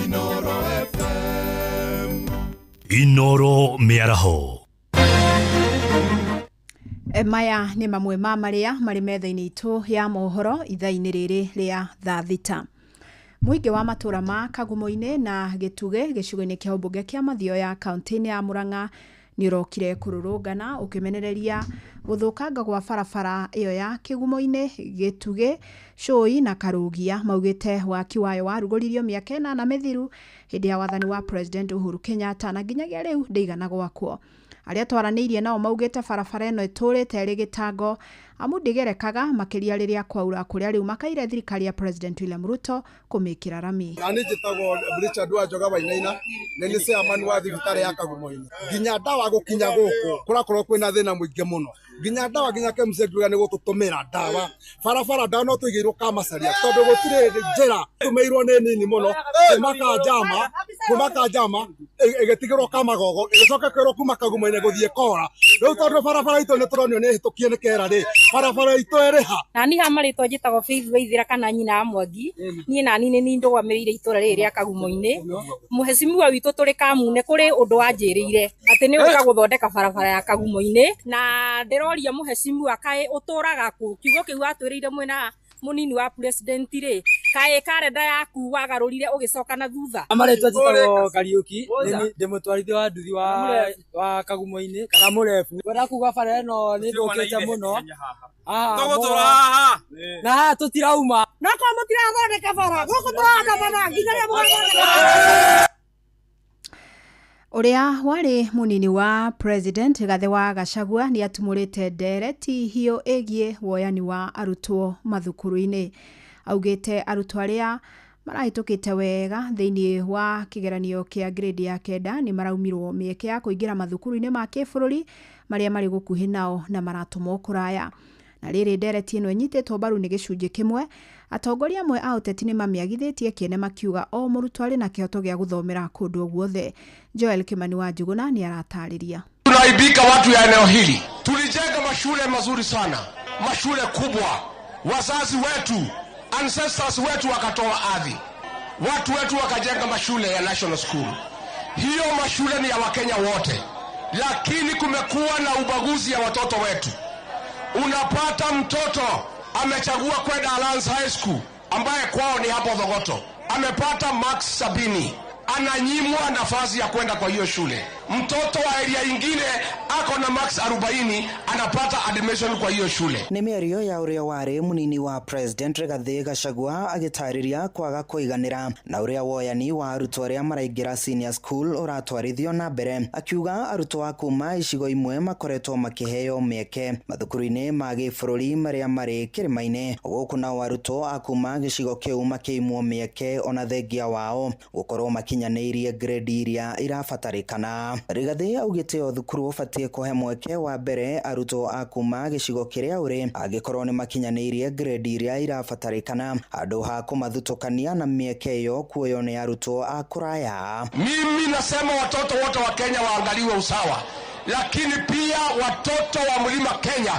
Inoro FM. Inoro Mĩaraho. Maya nĩ mamwe ma marĩa marĩ metha-inĩ itũ ya mohoro ithaa-inĩ rĩrĩ rĩa thaa thita. Mũingĩ wa matũra ma Kagumo-inĩ na Gĩtugĩ gĩcigo-inĩ kĩa ũmbunge kĩa Mathioya kaunti-inĩ ya Murang'a nĩ ũrokire kũrũrũngana ũkĩmenereria gũthũkanga gwa barabara ĩyo ya Kĩgumo-inĩ, Gĩtugĩ, Cũi na Karũgia. Maugĩte waki wayo warugũririo mĩaka ĩnana mĩthiru hĩndĩ ya wathani wa President Uhuru Kenyatta na nginyagia rĩu ndĩigana gwakwo. Arĩa twaranĩirie nao maugĩte barabara ĩno ĩtũrĩte ĩrĩ gĩtango amu ndĩgerekaga makĩria rĩrĩa kwaura kũrĩa rĩu makaire thirikari ya President William Ruto kũmĩkĩra rami. Nani njĩtagwo Richard Wanjoga Wainaina, nĩ nĩ chairman wa thibitarĩ ya Kagumo-inĩ. Nginya ndawa gũkinya gũkũ kũrakorwo kwĩna thĩna mũingĩ mũno, nginya ndawa nginya KEMSA ngiuga nĩ gũtũtũmĩra ndawa barabara ndawa no tũigĩirwo Kamacharia tondũ gũtirĩ njĩra tũmĩirwo nĩ nini mũno kuma Kanjama, kuma Kanjama ĩgĩtigĩrwo Kamagogo, ĩgĩcoka ĩkerwo kuma Kagumo-inĩ gũthiĩ Kora. Rĩu tondũ barabara itũ nĩ tũronio nĩ ĩhĩtũkie nĩ kera rĩ, barabara itũ ĩrĩ ha? Nani ha marĩtwa njĩtagwo Faith Waithera kana nyina wa Mwangi. Niĩ nani nĩ niĩ ndũgamĩrĩire itũra rĩrĩ rĩa Kagumo-inĩ. Mũhecimiwa witũ tũrĩ Kamune kũrĩ ũndũ wanjĩrĩire atĩ nĩ ũka gũthondeka barabara ya Kagumo-inĩ, na ndĩroria mũhecimiwa kaĩ ũtũraga kũ? Kiugo kĩu watwĩrĩire mwena mũnini wa president rĩ, kaĩ karenda yaku wagarũrire ũgĩcoka na thutha? Marĩtwa njĩtagwo Kariũki, ndĩ mũtwarithia wa nduthi wa Kagumo-inĩ kana mũrebu. Ngwenda kuga bara ĩno nĩ ĩthũkĩte mũno. Tũgũtũra haha. Na haha tũtirauma. No korwo mũtirathondeka bara gũkũ tũrandamana nginya rĩrĩa mũgathondeka. Ũrĩa warĩ mũnini wa President Gathe wa Gachagua nĩ atumũrĩte ndereti hiũ ĩgiĩ woyani wa arutwo mathukuru-inĩ. Augĩte arutwo arĩa marahĩtũkĩte wega thĩinĩ wa kĩgeranio kĩa grade ya kenda nĩ maraumirwo mĩeke ya kũingĩra mathukuru-inĩ ma kĩbũrũri marĩa marĩ gũkuhĩ nao na maratũmwo kũraya. Na rĩrĩ ndereti ĩno ĩnyitĩtwo mbaru nĩ gĩcunjĩ kĩmwe, atongoria amwe a ũteti nĩ mamĩagithĩtie kĩene makiuga o mũrutwo arĩ na kĩhoto gĩa gũthomera kũndũ guothe. Joel Kimani wa Njuguna nĩ aratarĩria. Tunaibika watu ya eneo hili, tulijenga mashule mazuri sana, mashule kubwa. Wazazi wetu, ancestors wetu wakatoa ardhi, watu wetu wakajenga mashule ya national school. Hiyo mashule ni ya Wakenya wote, lakini kumekuwa na ubaguzi ya watoto wetu. Unapata mtoto amechagua kwenda Alliance High School ambaye kwao ni hapo Thogoto, amepata marks 70, ananyimwa nafasi ya kwenda kwa hiyo shule. Mtoto wa area ingine ako na marks 40, anapata admission kwa hiyo shule. Nĩ mĩario ya ũrĩa warĩ mũnini wa President Rigathĩ Gachagua agĩtarĩria kwaga kũiganĩra na ũrĩa woyani wa arutwo arĩa maraingĩra senior school ũratwarithio na mbere, akiuga arutwo a kuma icigo imwe makoretwo makĩheo mĩeke mathukuru-inĩ ma gĩbũrũri marĩa marĩ kĩrĩma-inĩ, gũkũ nao arutwo a kuma gĩcigo kĩu makĩimwo mĩeke ona thengia wao gũkorwo makinyanĩirie grade iria irabatarĩkana. Rigathĩ augĩte o thukuru ũbatiĩ kũhe mweke wa mbere arutwo a kuma gĩcigo kĩrĩa ũrĩ angĩkorwo nĩ makinyanĩirie grade iria irabatarĩkana handũ ha kũmathutũkania na mĩeke ĩyo kuoywo nĩ arutwo a kũraya. Mimi nasema watoto wote wa Kenya waangaliwe usawa, lakini pia watoto wa mlima Kenya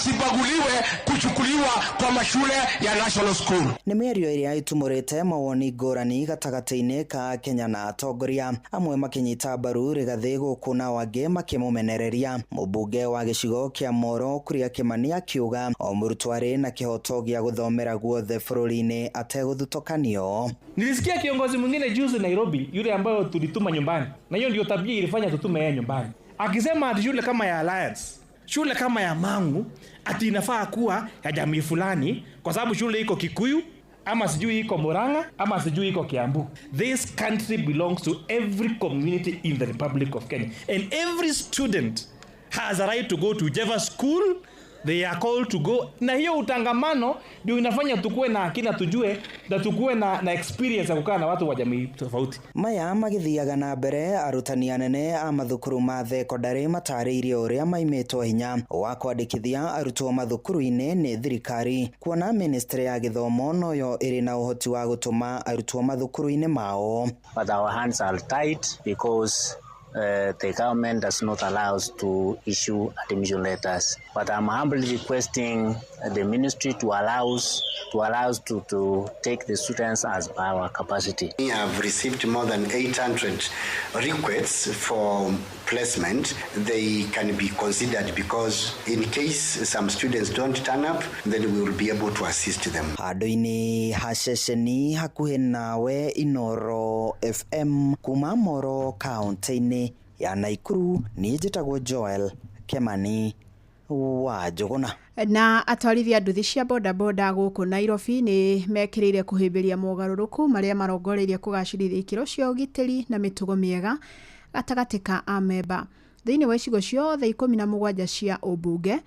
wasibaguliwe kuchukuliwa kwa mashule ya national school. Nĩ mĩario ĩrĩa ĩtumũrĩte mawoni ngũrani gatagatĩ-inĩ ka Kenya na atongoria amwe makĩnyita mbaru Rigathĩ gũkũ nao angĩ makĩmũmenereria. Mũmbunge wa gĩcigo kĩa Moro Kuria Kimani akiuga o mũrutwo arĩ na kĩhoto gĩa gũthomera guothe bũrũri-inĩ ategũthutũkanio. Nilisikia kiongozi mwingine juzi Nairobi, yule ambayo tulituma nyumbani, na hiyo ndio tabia ilifanya tutume yeye nyumbani, akisema ati shule kama ya Alliance, shule kama ya Mangu ati inafaa kuwa ya jamii fulani kwa sababu shule iko Kikuyu ama sijui iko Murang'a ama sijui iko Kiambu. This country belongs to every community in the Republic of Kenya, and every student has a right to go to whichever school they are called to go. Na hiyo utangamano ndio inafanya tukue na akili, tujue na tukue na experience ya kukaa na watu wa jamii tofauti. Maya magithiaga na mbere, arutani anene a mathukuru ma thekondarĩ matarĩirie ũrĩa maimĩtwo hinya wa kwandĩkithia arutwo mathukuru-inĩ nĩ thirikari, kuona ministry ya gĩthomo noyo ĩrĩ na ũhoti wa gũtũma arutwo mathukuru-inĩ mao. But our hands are tight because The government does not allow us to issue admission letters. But I'm humbly requesting the ministry to allow us to take the students as per our capacity. We have received more than 800 requests for placement. They can be considered because in case some students don't turn up, then we will be able to assist them. Handũ-inĩ ha ceceni hakuhĩ nawe Inoro FM kuma Moro kaunti-inĩ ya Naikuru, niĩ njĩtagwo Joel Kemani wa Njũgũna. Na atwarithia nduthi cia bodaboda gũkũ Nairobi nĩ mekĩrĩire kũhĩmbĩria mogarũrũku marĩa marongoreirie kũgacĩrithia ikĩro cia ũgitĩri na mĩtugo mĩega gatagatĩ ka amemba. Thĩinĩ wa icigo ciothe 17 cia ũmbunge,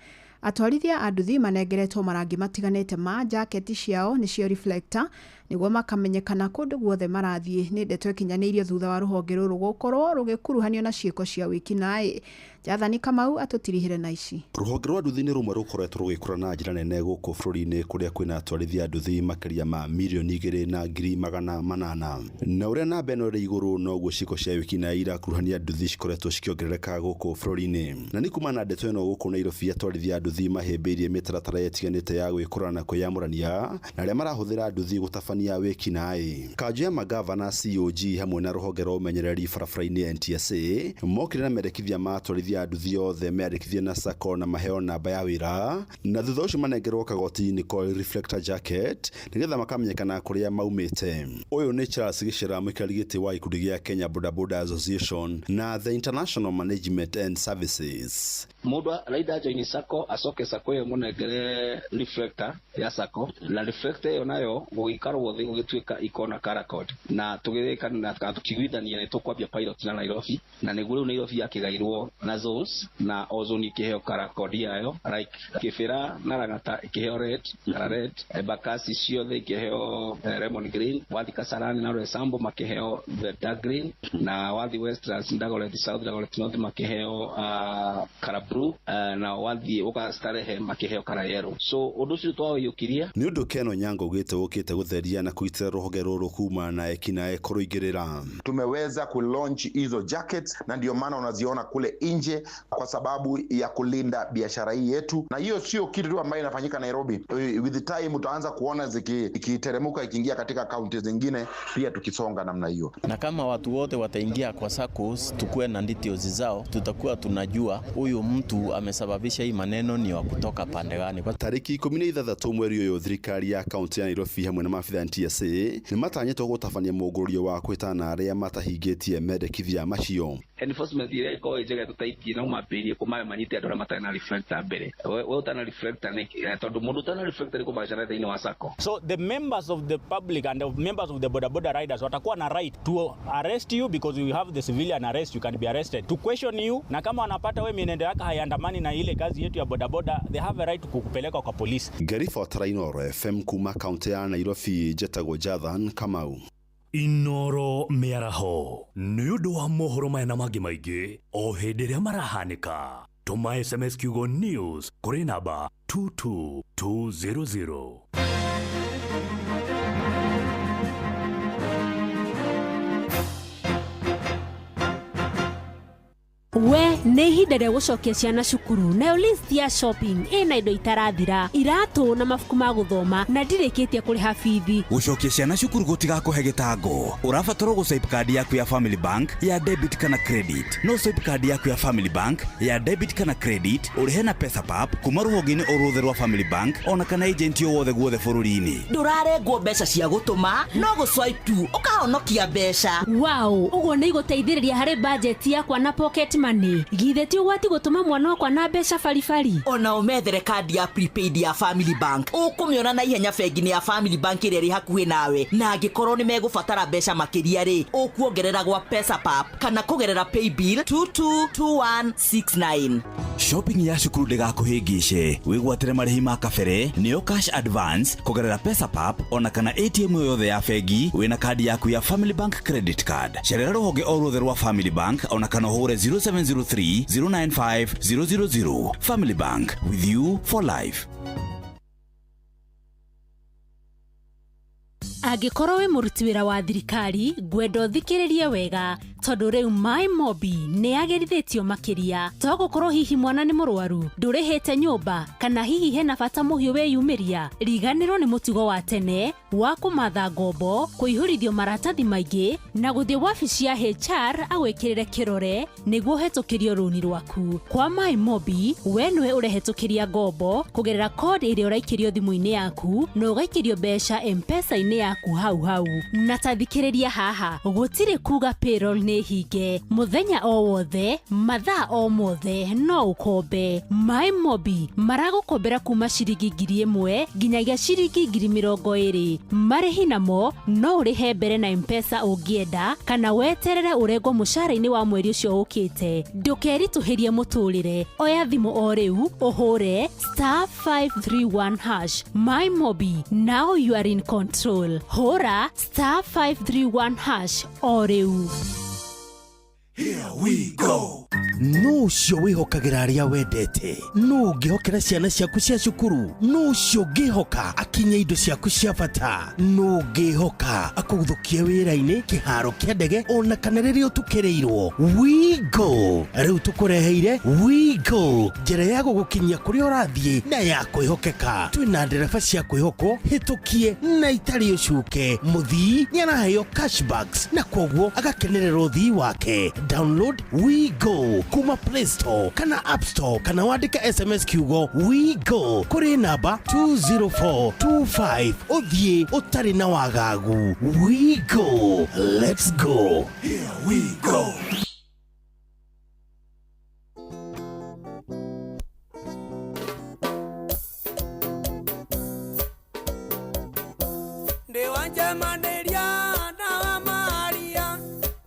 atwarithia a nduthi manengeretwo marangi matiganĩte ma jaketi ciao nĩcio reflector nĩguo makamenyekana kũndũ guothe marathiĩ. Nĩ ndeto ĩkinyanĩirio thutha wa rũhonge rũrũ gũkorwo rũgĩkuruhanio na ciĩko cia wĩkinaĩ. Jathani Kamau atũtirihire na ici. Rũhonge rwa nduthi nĩ rũmwe rũkoretwo rũgĩkũra na njĩra nene gũkũ bũrũri-inĩ kũrĩa kwĩna atwarithia a nduthi makĩria ma 2,800,000 na ũrĩa namba ĩno ĩrĩ igũrũ noguo ciĩko cia wĩkinaĩ irakuruhania nduthi cikoretwo cikĩongerereka gũkũ bũrũri-inĩ. Na nĩ kuma na ndeto ĩno gũkũ Nairobi atwarithia a nduthi mahĩmbĩirie mĩtaratara ĩtiganĩte ya gwĩkũra na kwĩyamũrania na arĩa marahũthĩra nduthi gũtabania wĩkinaĩ. Kanjũ ya magavana COG hamwe na rũhonge rwa ũmenyereri barabara-inĩ NTSA mokire na mendekithia ma atwarithia a nduthi othe meandĩkithie na SACCO na maheo namba ya wĩra na thutha ũcio manengerwo kagoti nĩko reflector jacket nĩgetha makamenyekana kũrĩa maumĩte. Ũyũ nĩ Charles Gĩcera, mũikarĩri gĩtĩ wa gĩkundi gĩa Kenya Boda Boda Association na the International Management and Services. Mũndũ araida join SACCO acoke SACCO ĩyo mũnengere reflector ya SACCO na reflector ĩyo nayo gũgĩikarwo thĩ gũgĩtuĩka ikona color code na tũgĩrĩkana na tũkĩiguithania nĩ tũkwambia pilot na Nairobi na nĩguo rĩu Nairobi yakĩgairwo na zones na o zone ikĩheo color code yayo like Kibera na Lang'ata ikĩheo red color red, Embakasi ciothe ikĩheo lemon green, wathi Kasarani na Roysambu makĩheo the dark green na wathi Westlands Dagoretti South Dagoretti North makĩheo color blue na wathi ũka Starehe makĩheo color yellow. So ũndũ ũcio twaũiyũkirie. Nĩ ũndũ Ken Onyango ugĩte ũkĩte gũtheria na kũgitĩra rũhonge rũrũ kuma na ekinaĩ kũrũingĩrĩra. Tumeweza kulaunch hizo jackets na ndio maana unaziona kule nje kwa sababu ya kulinda biashara hii yetu, na hiyo sio kitu tu ambayo inafanyika Nairobi. With the time utaanza kuona zikiteremuka ikiingia katika kaunti zingine pia tukisonga namna hiyo. Na kama watu wote wataingia kwa SACCOs tukue na details zao, tutakuwa tunajua huyu mtu amesababisha hii maneno ni wa kutoka pande gani. Tariki 16 mweri ũyũ thirikari ya kaunti ya Nairobi hamwe na maabitha NTSA nĩ matanyĩtwo gũtabania mũngũrũrio wa kwĩtana arĩa matahingĩtie mendekithia macio. Enforcement ĩrĩa ĩkoragwo ĩ njega tũtaitie no mambĩrĩrie kũmahe manyite andũ arĩa matarĩ na reflector mbere. We ũtana reflector nĩ tondũ mũndũ ũtana reflector nĩ kũmacana thĩinĩ wa SACCO. So the members of the public and the members of the boda boda riders watakuwa na right to arrest you because you have the civilian arrest, you can be arrested, to question you, na kama wanapata wewe mienendo yako haiandamani na ile kazi yetu ya boda boda, they have a right kukupeleka kwa polisi. Ngĩribotera Inoro FM kuma kaunti ya Nairobi, njetagwo Jathan Kamau. Inoro mĩaraho nĩ ũndũ wa mohoro maya na mangĩ maingĩ o hĩndĩ ĩrĩa marahanĩka. Tũma SMS kiugo news kũrĩ namba 22200. We nĩ ihinda rĩa gũcokia ciana cukuru nayo list ya shopping ĩna indo itarathira, iratũ na mabuku ma gũthoma na ndirĩkĩtie kũrĩha bithi. Gũcokia ciana cukuru gũtigakũhe gĩtango. Ũrabatarwo gũ-swipe kandi yaku ya Family Bank ya debit kana credit. No swipe kandi yaku ya Family Bank ya debit kana credit ũrĩhe na Pesapap kuma rũhonge-inĩ o ruothe rwa Family Bank ona kana agent o wothe guothe bũrũri-inĩ. Ndũrarengwo mbeca cia gũtũma no gũ-swipe tu ũkahonokia mbeca. Wow, ũguo nĩ igũteithĩrĩria harĩ budget yakwa na pocket money. Githĩ ti ũgwati gũtũma mwana wakwa na mbeca baribari? Ona ũmethere kandi ya prepaid ya Family Bank ũkũmĩona na ihenya bengi-inĩ ya Family Bank ĩrĩa ĩrĩ hakuhĩ nawe, na angĩkorwo nĩ megũbatara mbeca makĩria rĩ, ũkuongerera gwa Pesapap kana kũgerera paybill 222169. Shopping ya cukuru ndĩgakũhĩngĩce, wĩgwatĩre marĩhi ma kabere nĩyo cash advance kũgerera Pesapap ona kana ATM yothe ya bengi wĩna kandi yaku ya Family Bank credit card. Cerera rũhonge o ruothe rwa Family Bank ona kana ũhũre 0703 095 000. Family Bank, with you for life. Angĩkorwo wĩ mũruti wĩra wa thirikari, ngwenda ũthikĩrĩrie wega tondũ rĩu My Mobi nĩ yagĩrithĩtio makĩria. To gũkorwo hihi mwana nĩ mũrwaru, ndũrĩhĩte nyũmba, kana hihi hena bata mũhiũ wĩyumĩria, riganĩrwo nĩ mũtugo wa tene wa kũmatha ngombo, kũihũrithio maratathi maingĩ na gũthiĩ wabici ya HR agwĩkĩrĩre kĩrore nĩguo ũhetũkĩrio rũni rwaku. Kwa My Mobi, we nĩwe ũrehetũkĩria ngombo kũgerera kodi ĩrĩa ũraikĩrio thimũ-inĩ yaku na ũgaikĩrio mbeca M-Pesa-inĩ yaku hau hau. Na ta thikĩrĩria haha, gũtirĩ kuga payroll nĩ hinge, mũthenya o wothe, mathaa o mothe no ũkombe. My Mobi maragũkombera kuma ciringi 1,000 nginyagia ciringi 20,000. Marĩhi namo no ũrĩhe mbere na M-Pesa ũngĩenda kana weterere ũrengwo mũcara-inĩ wa mweri ũcio ũkĩte. Ndũkeritũhĩrie mũtũrĩre, oya thimũ o rĩu ũhũre *531#. My Mobi, now you are in control. Hũra *531# o rĩu. Here we go. No ũcio wĩhokagĩra arĩa wendete, no ũngĩhokera ciana ciaku cia cukuru, no ũcio ũngĩhoka akinye indo ciaku cia bata, no ũngĩhoka akũgũthũkie wĩra-inĩ, kĩharo kĩa ndege, ona kana rĩrĩa ũtukĩrĩirwo. We Go rĩu tũkũreheire We Go, njĩra ya gũgũkinyia kũrĩa ũrathiĩ na ya kwĩhokeka. Twĩna ndereba cia kwĩhokwo hĩtũkie na itarĩ ũcuke. Mũthii nĩ araheo cashbacks na kwoguo agakenerera ũthii wake. Download We Go kuma Play Store kana App Store kana wandĩke SMS kiugo We Go kũrĩ namba 20425 ũthiĩ ũtarĩ na wagagu. We Go, let's go. Here we go. Ndĩwanjemanĩria na wa Maria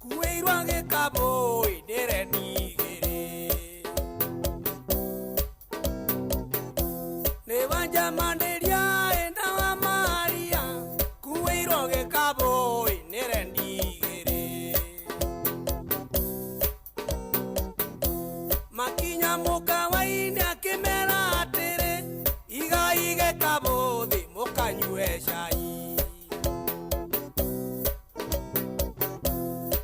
kuĩirwo gĩkabũ ndĩrendigĩrĩ. Ndĩwanjemanĩria na wa Maria kuĩirwo gĩkabũ ndĩrendigĩrĩ. Makinya mũkawa-inĩ akĩmera atĩrĩ, igai gĩkabũ thĩ mũkanyue cai.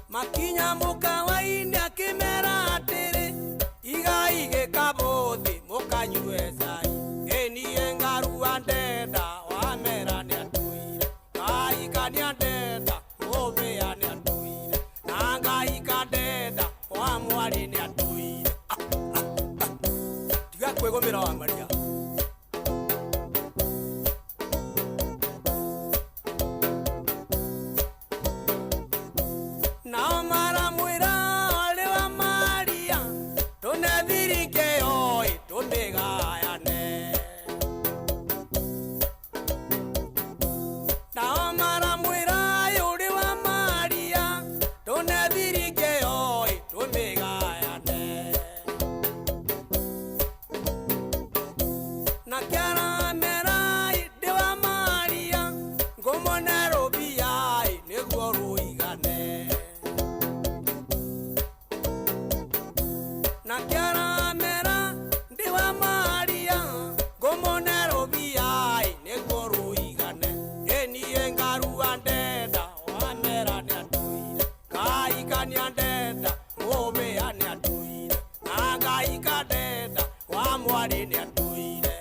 Makinya mũkawa-inĩ akĩmera atĩrĩ, igai gĩkabũ thĩ mũkanyue cai. Ĩniĩ ngarua ndenda wamera nĩatũire, ngaika nĩandenda mũmbĩa nĩatũire, na ngaika ndenda wa mwarĩ nĩatũire. Tiga kwĩgũmĩra wa Maria. Nao maramwĩra ũrĩ wa Maria tũnethiringe oi tũmĩgayane. Nao maramwĩra ũrĩ wa Maria tũnethiringe oi tũmĩgayane. Na kĩaramera ndĩ wa Maria ngũmone rũbia nĩguo rũigane. Na kĩaramera ndĩ wa Maria ngũmone rũbia nĩguo rũigane. Ĩniĩ ngarua ndenda wamera nĩatũire, ngaika nĩandenda mũmbĩa nĩatũire, na ngaika ndenda wa mwarĩ nĩatũire.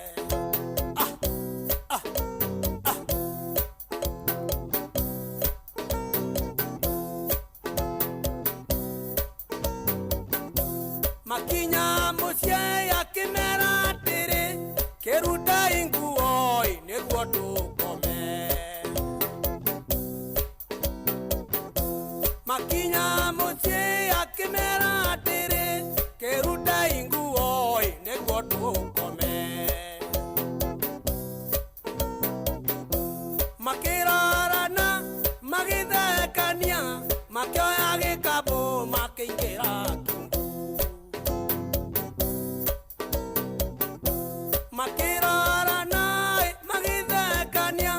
Makinya mũciĩ akĩmera atĩrĩ, kĩrutai nguo nĩguo tũkome. Makinya mũciĩ akĩmera atĩrĩ, kĩrutai nguo nĩguo tũkome. Makĩrorana magĩthekania, makĩoya gĩkabũ makĩingĩra kiumbu. Makĩrorana magĩthekania,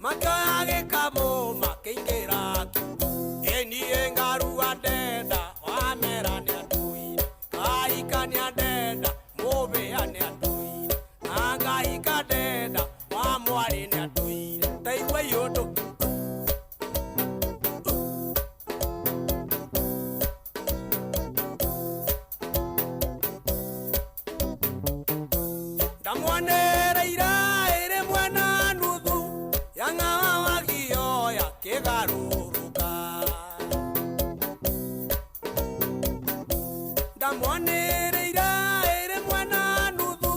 makĩoya gĩkabũ makĩingĩra kiumbu. Ĩniĩ ngarua ndenda wamera nĩatũire, ngaika nĩandenda mũmbĩa nĩatũire. Ndamwonereire ĩrĩ mwena nuthu ya ng'awa wagioya kĩgarũrũka. Ndamwonereire ĩrĩ mwena nuthu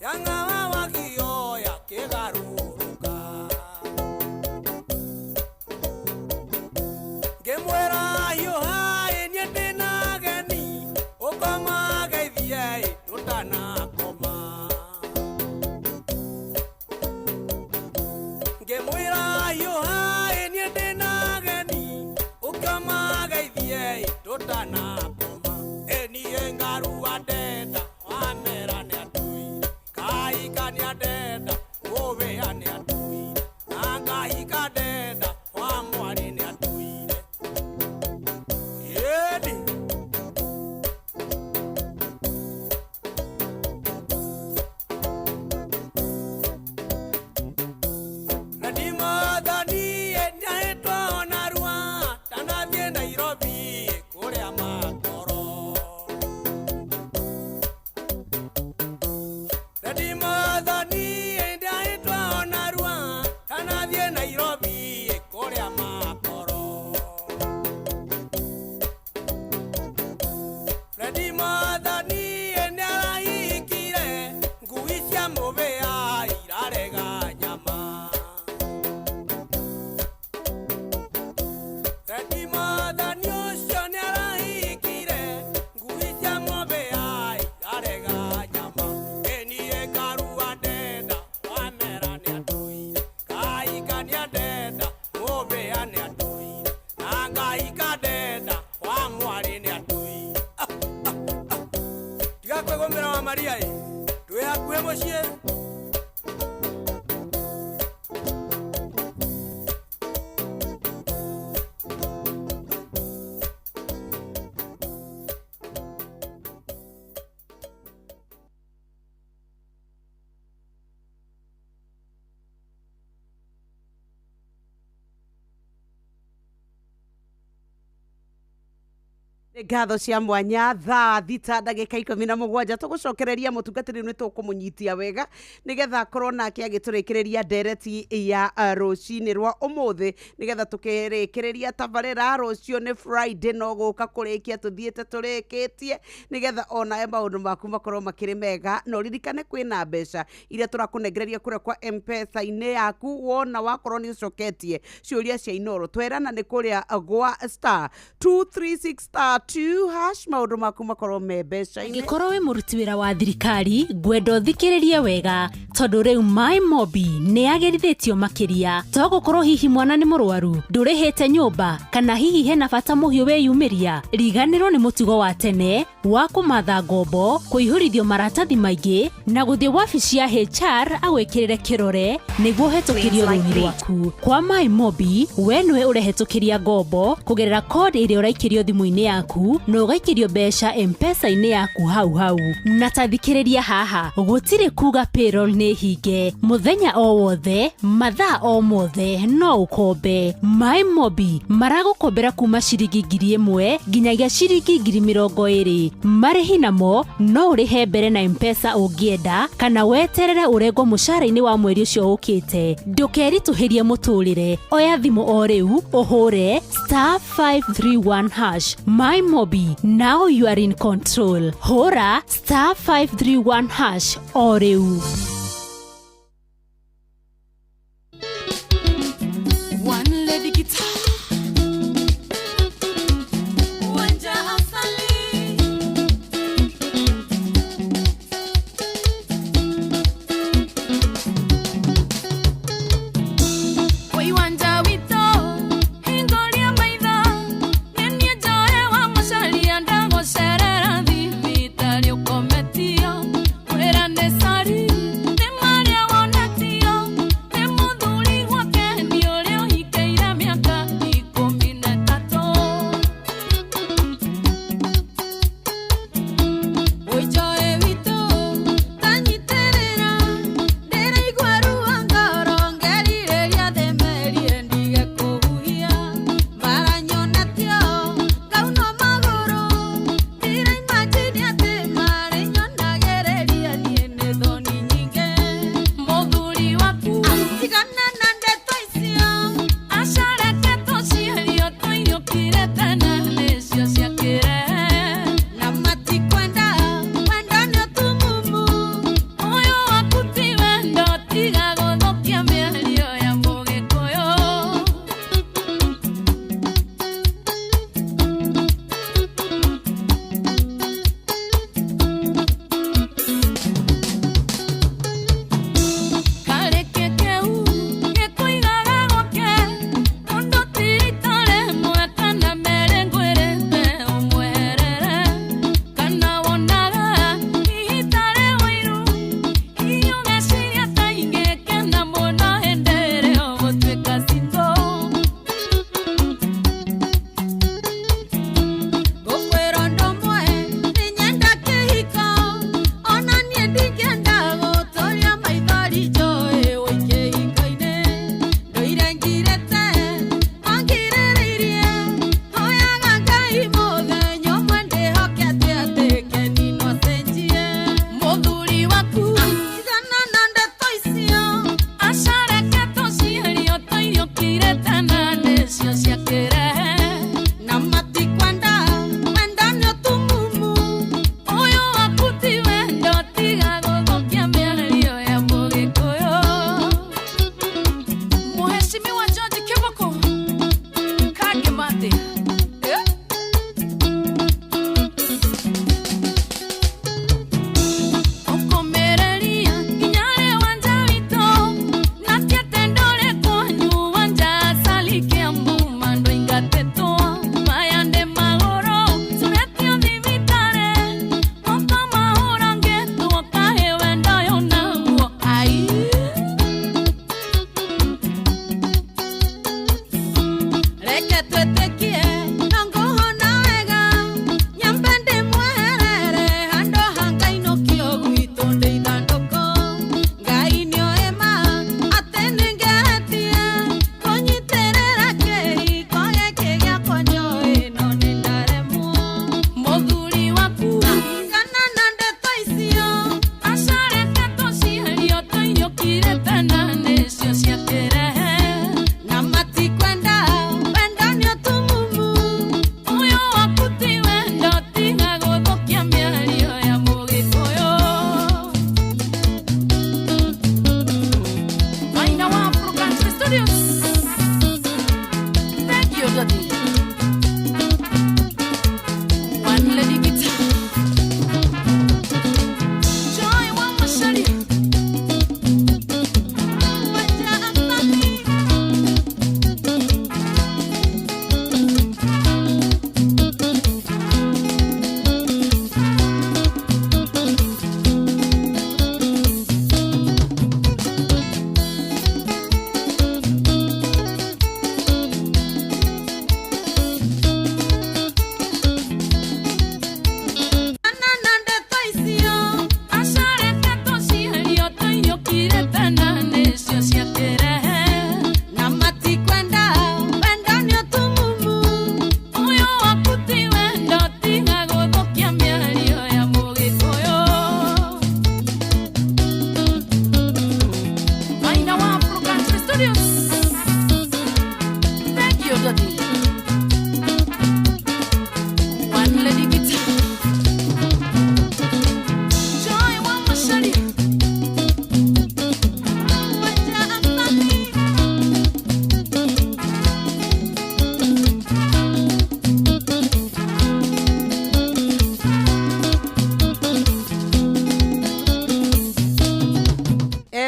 ya ng'awa wagioya kĩgarũrũka. Ngĩmwĩra hiũha ĩ niĩ ndĩna ageni ũkoma geithie ĩ tũtanakoma. Ngĩmwĩra hiũha ĩ niĩ ndĩna ageni ũkoma geithie ĩ tũtanakoma. Ĩ niĩ ngarua ndenda wamera nĩatuire kahika nĩandenda mũbĩa nĩatuire na ngahika ndenda wa mwarĩ nĩatuire. Ĩni. Na ndimathani nĩahĩtwo narua ndanathiĩ Nairobi kũrĩa makoro. Na ndimathani nĩahĩtwo narua ndanathiĩ Nairobi kũrĩa makoro. Na ndimathani nĩarahikire ngui cia mũbĩa irarega nyama. Ndimathani ũcio nĩarahikire ngui cia mũbĩa irarega nyama. Ĩ niĩ ngarua ndenda wamera nĩatũire kahika nĩandenda mũbĩa nĩatũire na ngahika ndenda wa mwarĩ nĩatũire. Tiga kwĩgũmĩra wa Maria ĩ twĩ hakuhĩ mũciĩ. Nĩ ngatho cia mwanya thaa 6 ndagĩka 17 tũgũcokereria mũtungatĩri nĩ tũkũmũnyitia wega nĩgetha akorwo nake agĩtũrĩkĩrĩria ndereti ya rũcinĩ rwa ũmũthĩ nĩgetha tũkĩrĩkĩrĩria tabarĩra rũciũ nĩ Friday no gũka kũrĩkia tũthiĩte tũrĩkĩtie nĩgetha onawe maũndũ maku makorwo makĩrĩ mega na ũririkane kwĩna mbeca iria tũrakũnengereria kũrĩa kwa M-Pesa-inĩ yaku wona wakorwo nĩ ũcoketie ciũria cia Inoro twerana nĩ kũrĩa gwa star 236 star 2 hash maũndũ maku makorwo me mbeca-inĩ. Angĩkorwo wĩ mũruti wĩra wa thirikari ngwenda ũthikĩrĩrie wega tondũ rĩu My Mobi nĩ yagĩrithĩtio makĩria to gũkorwo hihi mwana nĩ mũrwaru ndũrĩhĩte nyũmba kana hihi hena bata mũhiũ wĩyumĩria riganĩrwo nĩ mũtugo wa tene wa kũmatha ngombo kũihũrithio maratathi maingĩ na gũthiĩ wabici ya HR agwĩkĩrĩre kĩrore nĩguo ũhetũkĩrio rũni rwaku. Kwa My Mobi we nĩwe ũrehetũkĩria ngombo kũgerera kodi ĩrĩa ũraikĩrio thimũ-inĩ yaku na ũgaikĩrio mbeca M-Pesa-inĩ yaku hau hau. Na ta thikĩrĩria haha gũtirĩ kuga payroll nĩ hinge mũthenya o wothe mathaa o mothe no ũkombe. My Mobi maragũkombera kuma ciringi 1000 nginyagia ciringi 20,000. Marĩhi namo no ũrĩhe mbere na M-Pesa ũngĩenda kana weterere ũrengwo mũcara-inĩ wa mweri ũcio ũkĩte. Ndũkeritũhĩrie mũtũrĩre, oya thimũ o rĩu ũhũre star 531 hash. My Mobi, now you are in control. Hũra star 531 hash o rĩu. One lady guitar. Wanja asali. Oi wanja wito hingoria maitha niĩ njoe wa mũcaria ndagũcerera thibitarĩ ũkometio kwĩra nĩ cari.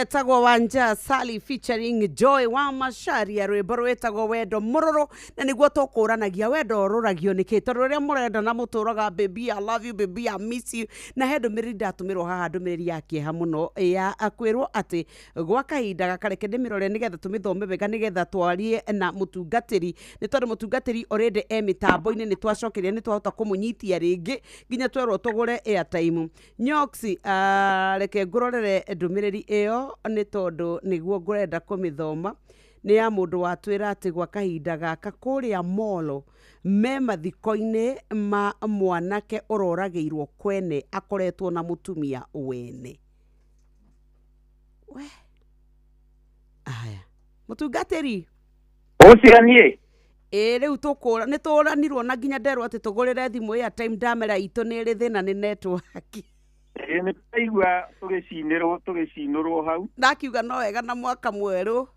Etagwo Wanja Sally featuring Joy wa Macharia, rwĩmbo rwĩtagwo Wendo Mũrũrũ. Na nĩguo tũkũranagia wendo ũrũragio nĩkĩ, tondũ rĩrĩa mũrenda na mũtũraga "Baby, I love you, baby, I miss you." Na he ndũmĩrĩri ndatũmĩrwo haha, ndũmĩrĩri ya kĩeha mũno, ya kwĩrwo atĩ gwa kahinda gaka, reke ndĩmĩrore nĩgetha tũmĩthome wega, nĩgetha twarie na mũtungatĩri, nĩ tondũ mũtungatĩri already e mĩtambo-inĩ. Nĩ twacokeria, nĩ twahota kũmũnyitia rĩngĩ nginya twerwo tũgũre airtime. Nyoxi, reke ngũrorere ndũmĩrĩri ĩyo, nĩ tondũ nĩguo ngũrenda kũmĩthoma. Nĩ ya mũndũ watwĩra atĩ gwa kahinda gaka kũrĩa Molo me mathiko-inĩ ma mwanake ũroragĩirwo kwene akoretwo na mũtumia wene. We aya, mũtungatĩri. Ũciranie. Ĩ rĩu tũkũra nĩ tũranirwo na nginya nderwo atĩ tũgũrĩre thimũ airtime, ndamera itũ nĩ ĩrĩ thĩna nĩ network. Ĩ nĩ tũraigua tũgĩcinũrwo hau. Ndakiuga no wega na mwaka mwerũ.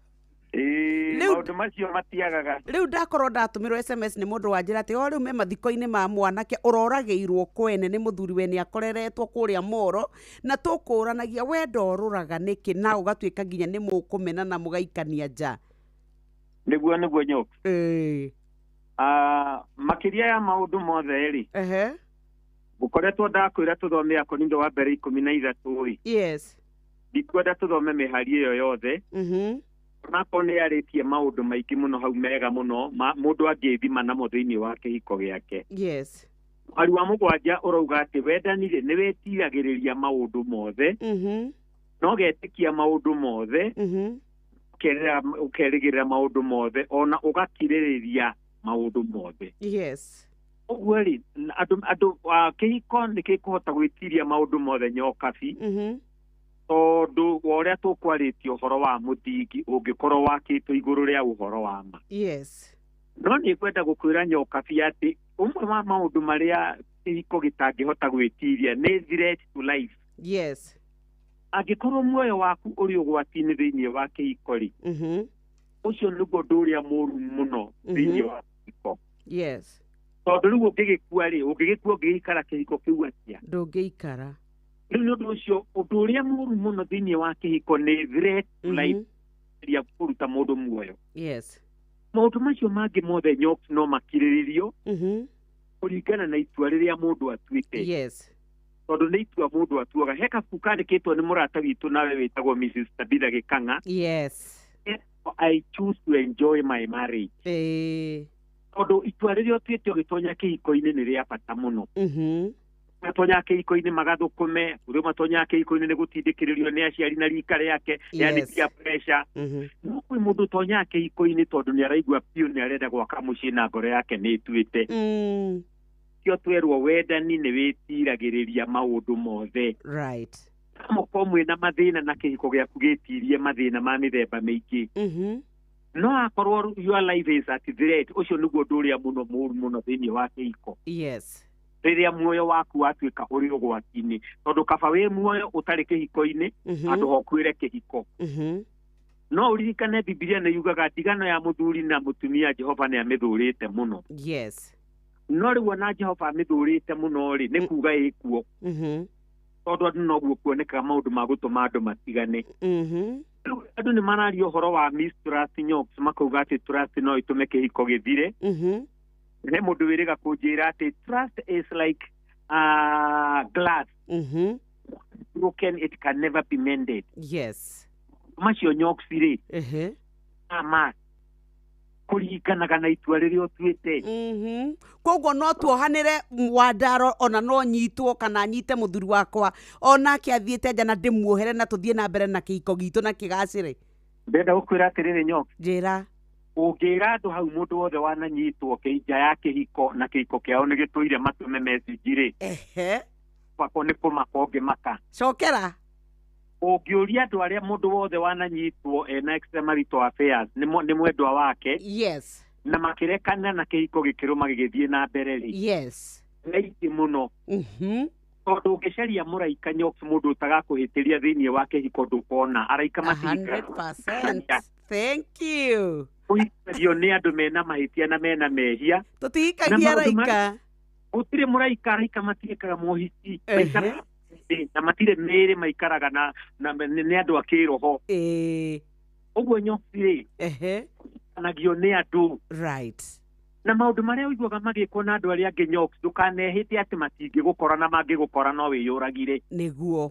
Ĩ maũndũ macio matiagaga. Rĩu ndakorwo ndatũmĩrwo SMS nĩ mũndũ wanjĩra atĩ o rĩu me mathiko-inĩ ma mwanake ũroragĩirwo kwene nĩ mũthuri wene akoreretwo kũrĩa Moro, na tũkũranagia wendo ũrũraga nĩkĩ na ũgatuĩka nginya nĩ mũkũmena na mũgaikania nja. Nĩguo nyoka. Ĩĩ. Makĩria ya maũndũ mothe rĩ, ehe, ngũkoretwo ndakwĩra tũthome Akorintho wa mbere 13 ĩ. Yes. Ndikwenda tũthome mĩhari ĩyo yothe, onakorwo nĩ yarĩtie maũndũ maingĩ mũno hau mega mũno mũndũ angĩthima namo thĩinĩ wa kĩhiko gĩake. Yes. Mwari wa 7 ũrauga atĩ wendani-rĩ nĩ wĩtiragĩrĩria maũndũ mothe, no getĩkia maũndũ mothe, ũkerĩgĩrĩra maũndũ mothe, ona ũgakirĩrĩria maũndũ mothe. Yes. Ũguo rĩ, andũ kĩhiko nĩ gĩkũhota gwĩtiria maũndũ mothe, nyokabi, tondũ wa ũrĩa tũkwarĩtie ũhoro wa mũthingi ũngĩkorwo wakĩtwo igũrũ rĩa ũhoro wa ma. Yes. No nĩ ngwenda gũkwĩra nyokabi atĩ ũmwe wa maũndũ marĩa kĩhiko gĩtangĩhota gwĩtiria nĩ threat to life. Yes. Angĩkorwo muoyo waku ũrĩ ũgwati-inĩ thĩinĩ wa kĩhiko rĩ, ũcio nĩguo ũndũ ũrĩa mũru mũno thĩinĩ wa kĩhiko. Yes. Tondũ rĩu ũngĩgĩkua rĩ, ũngĩgĩkua ũngĩgĩikara kĩhiko kĩu atĩa? Ndũngĩikara. Rĩu nĩ ũndũ ũcio ũndũ ũrĩa mũru mũno thĩinĩ wa kĩhiko nĩ threat to life, ya kũruta mũndũ muoyo. Yes. Maũndũ macio mangĩ mothe nyoks no makirĩrĩrio kũringana na itua rĩrĩa mũndũ atuĩte. Yes. Tondũ nĩ itua mũndũ atuaga. He kabuku kandĩkĩtwo nĩ mũrata witũ nawe wĩtagwo Mrs. Tabitha Gĩkang'a. Yes. I choose to enjoy my marriage. Tondũ itua rĩrĩa ũtuĩte ũgĩtonya kĩhiko-inĩ nĩ rĩa bata mũno. Matonyaga kĩhiko-inĩ magathũkũme, ũrĩa matonyaga kĩhiko-inĩ nĩ gũtindĩkĩrĩrio nĩ aciari na rika rĩake, yani Yes. peer pressure. No kwĩ mũndũ ũtonyaga kĩhiko-inĩ tondũ nĩ araigua biũ nĩ arenda gwaka mũciĩ na ngoro yake nĩ ĩtuĩte. Kĩo twerwo wendani nĩ wĩtiragĩrĩria maũndũ mothe. Right. Mũkorwo mwĩna mathĩna na kĩhiko gĩaku gĩtirie mathĩna ma mĩthemba mĩingĩ. No akorwo your life is at threat, ũcio nĩguo ũndũ ũrĩa mũno mũru mũno thĩinĩ wa kĩhiko. Yes. Rĩrĩa muoyo waku watuĩka ũrĩ ũgwati-inĩ, tondũ kaba wĩ muoyo ũtarĩ kĩhiko-inĩ, handũ ha ũkuĩre kĩhiko. No ũririkane Bibilia nĩ yugaga ndigano ya mũthuri na mũtumia Jehova nĩ amĩthũrĩte mũno. Yes. No rĩu ona Jehova amĩthũrĩte mũno rĩ, nĩ kuga ĩkuo. Tondũ andũ noguo kuonekaga maũndũ ma gũtũma andũ matigane. Rĩu andũ nĩ mararia ũhoro wa mistrust nyoks, makauga atĩ trust no ĩtũme kĩhiko gĩthire. He mũndũ wĩrĩga kũnjĩra atĩ trust is like glass. Broken, it can never be mended. Yes. Macio nyoks rĩ, ama kũringanaga na itua rĩrĩa ũtuĩte. Koguo no tuohanĩre Wandaro, ona no nyitwo kana nyite mũthuri wakwa onake athiĩte nja na ndĩmuohere na tũthiĩ na mbere na kĩhiko gitũ na kĩgacĩre. Ndĩrenda gũkwĩra atĩrĩrĩ nyoks. Njĩra. Ũngĩra andũ hau mũndũ wothe wananyitwo nja ya kĩhiko na kĩhiko kĩao nĩ gĩtũire matũme message rĩ, ehe, bako nĩ kũmaka ũngĩmaka. Cokera. Ũngĩũria andũ arĩa mũndũ wothe wananyitwo ena extramarital affairs nĩ mwendwa wake. Yes. Na makĩrekana na kĩhiko gĩkĩrũma gĩgĩthiĩ na mbere rĩ. Yes. Nĩ aingĩ mũno. Tondũ ũngĩcaria mũraika nyoks, mũndũ ũtagakũhĩtĩria thĩinĩ wa kĩhiko ndũkona. Araika matirikanaga. 100%. Thank you. Kũhikagio nĩ andũ mena mahĩtia na mena mehia. Tũtihikagia Na maũndũ araika. Gũtirĩ mũraika, araika matiĩkaga mohiki. Ĩĩ, na matirĩ mĩĩrĩ maikaraga na nĩ andũ a kĩroho. Ũguo nyoki rĩ, anagio nĩ andũ. Right. Na maũndũ marĩa ũiguaga magĩkwo na andũ arĩa angĩ nyoki, ndũkanehĩte atĩ matingĩgũkora na mangĩgũkora no wĩyũragire. Nĩguo.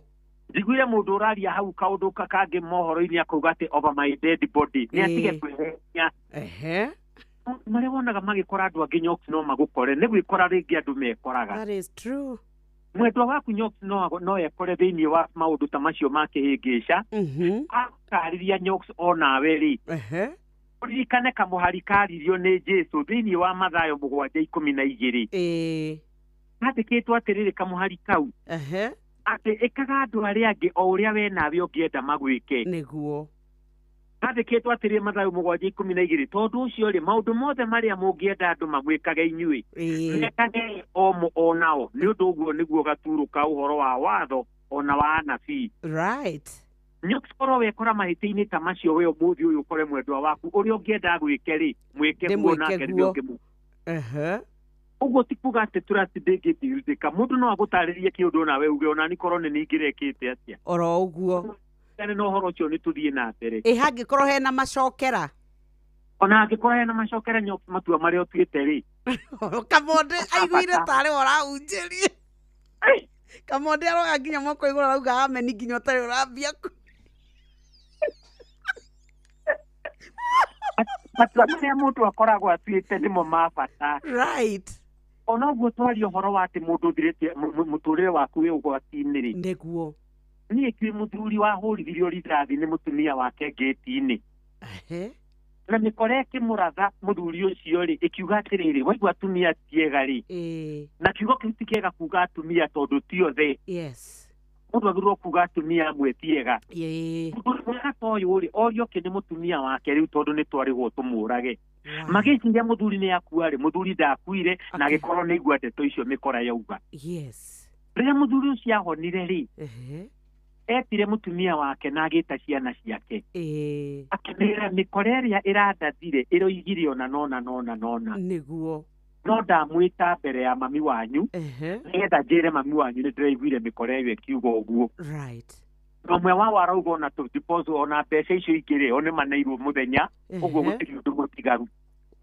Njiguire mũndũ ũraria hau kaũndũ kangĩ mohoro-inĩ akauga atĩ over my dead body. Nĩ atige kwĩhenia. Marĩa wonaga magĩkora andũ angĩ nyoki no magũkore, nĩ gwĩkora rĩngĩ andũ mekoraga. That is true. Mwendwa waku nyoki no ekore thĩinĩ wa maũndũ ta macio ma kĩhĩngĩca. Akarĩria nyoki onawe rĩ. Ũririkane kamũhari karirio nĩ Jesũ thĩinĩ wa Mathayo 7:12. Handĩkĩtwo atĩrĩrĩ kamũhari kau. Atĩ ĩkaga andũ arĩa angĩ o ũrĩa we nawe ũngĩenda magwĩke. Nĩguo. Handĩkĩtwo atĩrĩrĩ Mathayo 7:12, tondũ ũcio rĩ, maũndũ mothe marĩa mũngĩenda andũ mamwĩkage inyuĩ, mekage o o nao, nĩ ũndũ ũguo nĩguo gaturũka ũhoro wa watho ona wa anabii. Right. Nyoki korwo wekora mahĩtia-inĩ ta macio we ũmũthĩ ũyũ ũkore mwendwa waku ũrĩa ũngĩenda gwĩke rĩ, mwĩke guo nake nĩwe ũngĩmũ. Ũguo ti kuga atĩ trust ndĩngĩbuildĩka. Mũndũ no agũtarĩrie kĩũndũ nawe uge ona ni korwo nĩ ningĩrekĩte atĩa. Oro ũguo. Na ũhoro ũcio nĩ tũthiĩ na mbere. Ĩ hangĩkorwo hena macokera? Ona hangĩkorwo hena macokera nyoki matua marĩa ũtuĩte rĩ. Kamonde aiguire tarĩ ũrahunjĩria. Kamonde aroga nginya moko igũrũ arauga ameni nginya ũtarĩ ũrambia ku. Matua marĩa mũndũ akoragwo atuĩte nĩmo ma bata. Right. Ona ũguo twaria ũhoro wa atĩ mũndũ ũthirĩtie mũtũrĩre waku wĩ ũgwati-inĩ rĩ. Nĩguo. Niĩ kĩ mũthuri wahũrithirio rithathi nĩ mũtumia wake ngĩti-inĩ. Na mĩkora ĩkĩmũratha mũthuri ũcio rĩ, ĩkiuga atĩrĩrĩ, waigua atumia ti ega rĩ. Na kiugo kĩu ti kĩega kuga atumia tondũ ti othe. Yes. Mũndũ agĩrĩirwo kuga atumia amwe ti ega. Mũthuri mwega ta ũyũ rĩ, orio kĩ nĩ mũtumia wake rĩu tondũ nĩ twarĩgwo tũmũrage. Magĩciria mũthuri nĩ akua rĩ, mũthuri ndakuire na agĩkorwo nĩ aigua ndeto icio mĩkora yauga. Yes. Rĩrĩa mũthuri ũcio ahonire rĩ, etire mũtumia wake na agĩta ciana ciake. Akĩmĩra mĩkora ĩrĩa ĩrandathire ĩroigire ona nona nona nona. Nĩguo. No ndamwĩta mbere ya mami wanyu, nĩgetha njĩre mami wanyu nĩ ndĩraiguire mĩkora ĩyo ĩkiuga ũguo. Right. Na ũmwe wao arauga ona tũ-deposit ona mbeca icio ingĩ rĩ, o nĩ maneirwo mũthenya, ũguo gũtirĩ ũndũ mũtigaru.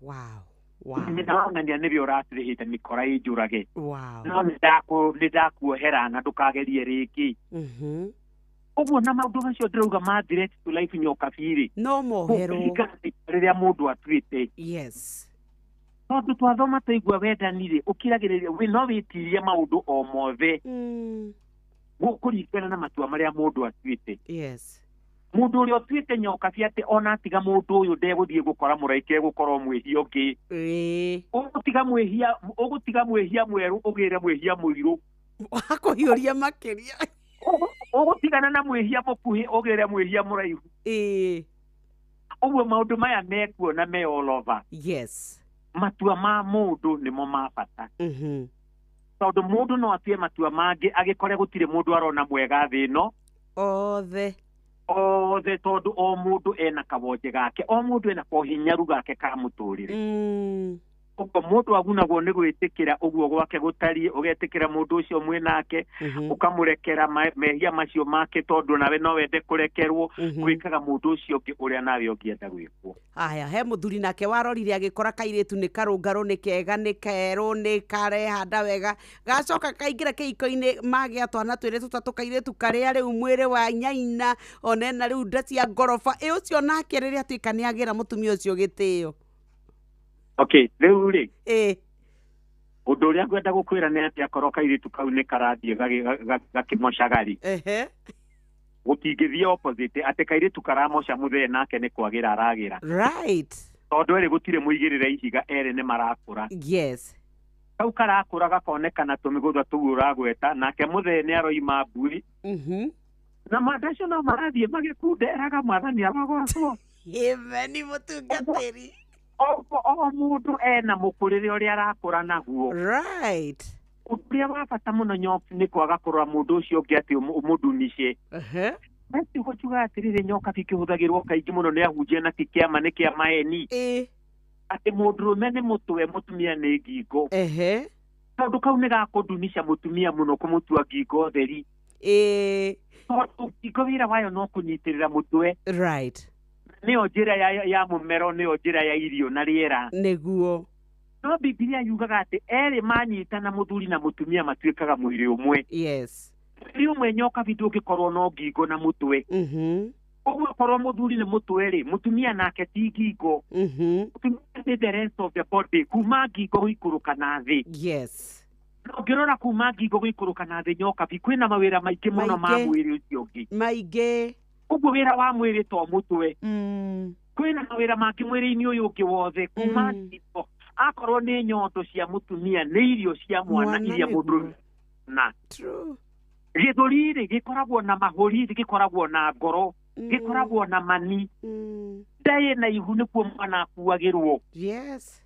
Wow. Wow. Nyina wa ng'ania nĩwe ũratũrĩhĩte mĩkora ĩnjũrage. Wow. No nĩ ndakuohera na ndũkagerie rĩngĩ. Ũguo na maũndũ macio ndĩrauga ma threat to life nyoka biũ. No moherwo. Rĩrĩa mũndũ atuĩte. Yes. Tondũ twathoma twaigua wendani rĩ, ũkiragĩrĩria no wĩtirie maũndũ o mothe. Gũkũringana na matua marĩa mũndũ atuĩte. Yes. Mũndũ ũrĩa ũtuĩte nyoka biũ atĩ ona atiga mũndũ ũyũ ndegũthiĩ gũkora mũraika egũkorwo mwĩhia ũngĩ. Ũgũtiga mwĩhia mwerũ ũgĩre mwĩhia mũirũ. Akũhiũria makĩria. Ũgũtigana na mwĩhia mũkuhĩ ũgĩre mwĩhia mũraihu. Ũguo maũndũ maya mekuo na me all over. Yes. Matua ma mũndũ nĩmo ma bata. Tondũ mũndũ no atue matua mangĩ agĩkore gũtirĩ mũndũ arona mwega thĩ ĩno. Othe. Othe tondũ o mũndũ ena kawonje gake, o mũndũ ena kohinyaru gake ka mũtũrĩre. Ũguo mũndũ agunagwo nĩ gwĩtĩkĩra ũguo gwake gũtariĩ, ũgetĩkĩra mũndũ ũcio mwĩnake, ũkamũrekera mehia macio make tondũ nawe no wende kũrekerwo, gwĩkaga mũndũ ũcio ũngĩ ũrĩa nawe ũngĩenda gwĩkwo. Aya, he mũthuri nake warorire agĩkora kairĩtu nĩ karũngarũ, nĩ kega, nĩ kerũ, nĩ karehanda wega, gacoka kaingĩra kĩhiko-inĩ magĩa twana twĩrĩ tũtatũ, kairĩtu karĩa rĩu mwĩrĩ wa nyaina ona ena rĩu nda cia ngoroba. Ĩ ũcio nake rĩrĩa atuĩka nĩ agĩra mũtumia ũcio gĩtĩo. Okay, rĩu rĩ, ũndũ ũrĩa ngwenda gũkwĩra nĩ atĩ akorwo kairĩtu kau nĩ karathiĩ gakĩmocaga rĩ, gũtingĩthiĩ opposite atĩ kairĩtu karamoca mũthee nake nĩ kwagĩra aragĩra. Right. Tondũ erĩ gũtirĩ mũigĩrĩre ihiga, erĩ nĩ marakũra. Yes. Kau karakũra gakonekana tũmĩgũtha tũu ũragweta, nake mũthee nĩ aroima mbui. Na manda acio no marathiĩ magĩkunderaga mwathani arogocwo. Amen, mũtungatĩri. O mũndũ ena mũkũrĩre ũrĩa arakũra naguo. Right. Ũndũ ũrĩa wa bata mũno nyoka nĩ kwaga kũrora mũndũ ũcio ũngĩ atĩ ũmũndunishe. Kiugo kiugaga atĩrĩrĩ, nyoka kĩhũthagĩrwo kaingĩ mũno nĩ ahunjia na ti kĩama nĩ kĩa maeni. Atĩ mũndũrũme nĩ mũtwe, mũtumia nĩ ngingo. Kaũndũ kau nĩ gakũndunisha mũtumia mũno kũmũtua ngingo theri. Ĩĩ. Tondũ ngingo wĩra wayo no kũnyitĩrĩra mũtwe. Right. Nĩyo njĩra ya mũmero, nĩyo njĩra ya irio na rĩera. Nĩguo. No Bibilia yugaga atĩ erĩ manyitana, mũthuri na mũtumia, matuĩkaga mwĩrĩ ũmwe. Yes. Mwĩrĩ ũmwe, nyokabi, ndũngĩkorwo no ngingo na mũtwe. Ũguo korwo mũthuri nĩ mũtwe rĩ, mũtumia nake ti ngingo. Mũtumia nĩ the rest of the body, kuma ngingo gũikũrũka na thĩ. Yes. Na ũngĩrora kuma ngingo gũikũrũka na thĩ, nyokabi, kwĩna mawĩra maingĩ mũno ma Maingĩ. mwĩrĩ ũcio ũngĩ. Maingĩ. Ũguo wĩra wa mwĩrĩ to mũtwe. Kwĩna mawĩra mangĩ mwĩrĩ-inĩ ũyũ ũngĩ wothe kuma ngingo. Akorwo nĩ nyondo cia mũtumia, nĩ irio cia mwana Mwana. iria mũndũ na True. Gĩthũri rĩ, gĩkoragwo na mahũri, gĩkoragwo na ngoro, gĩkoragwo na mani. Nda ĩna ihu, nĩkuo mwana akuagĩrwo. Yes.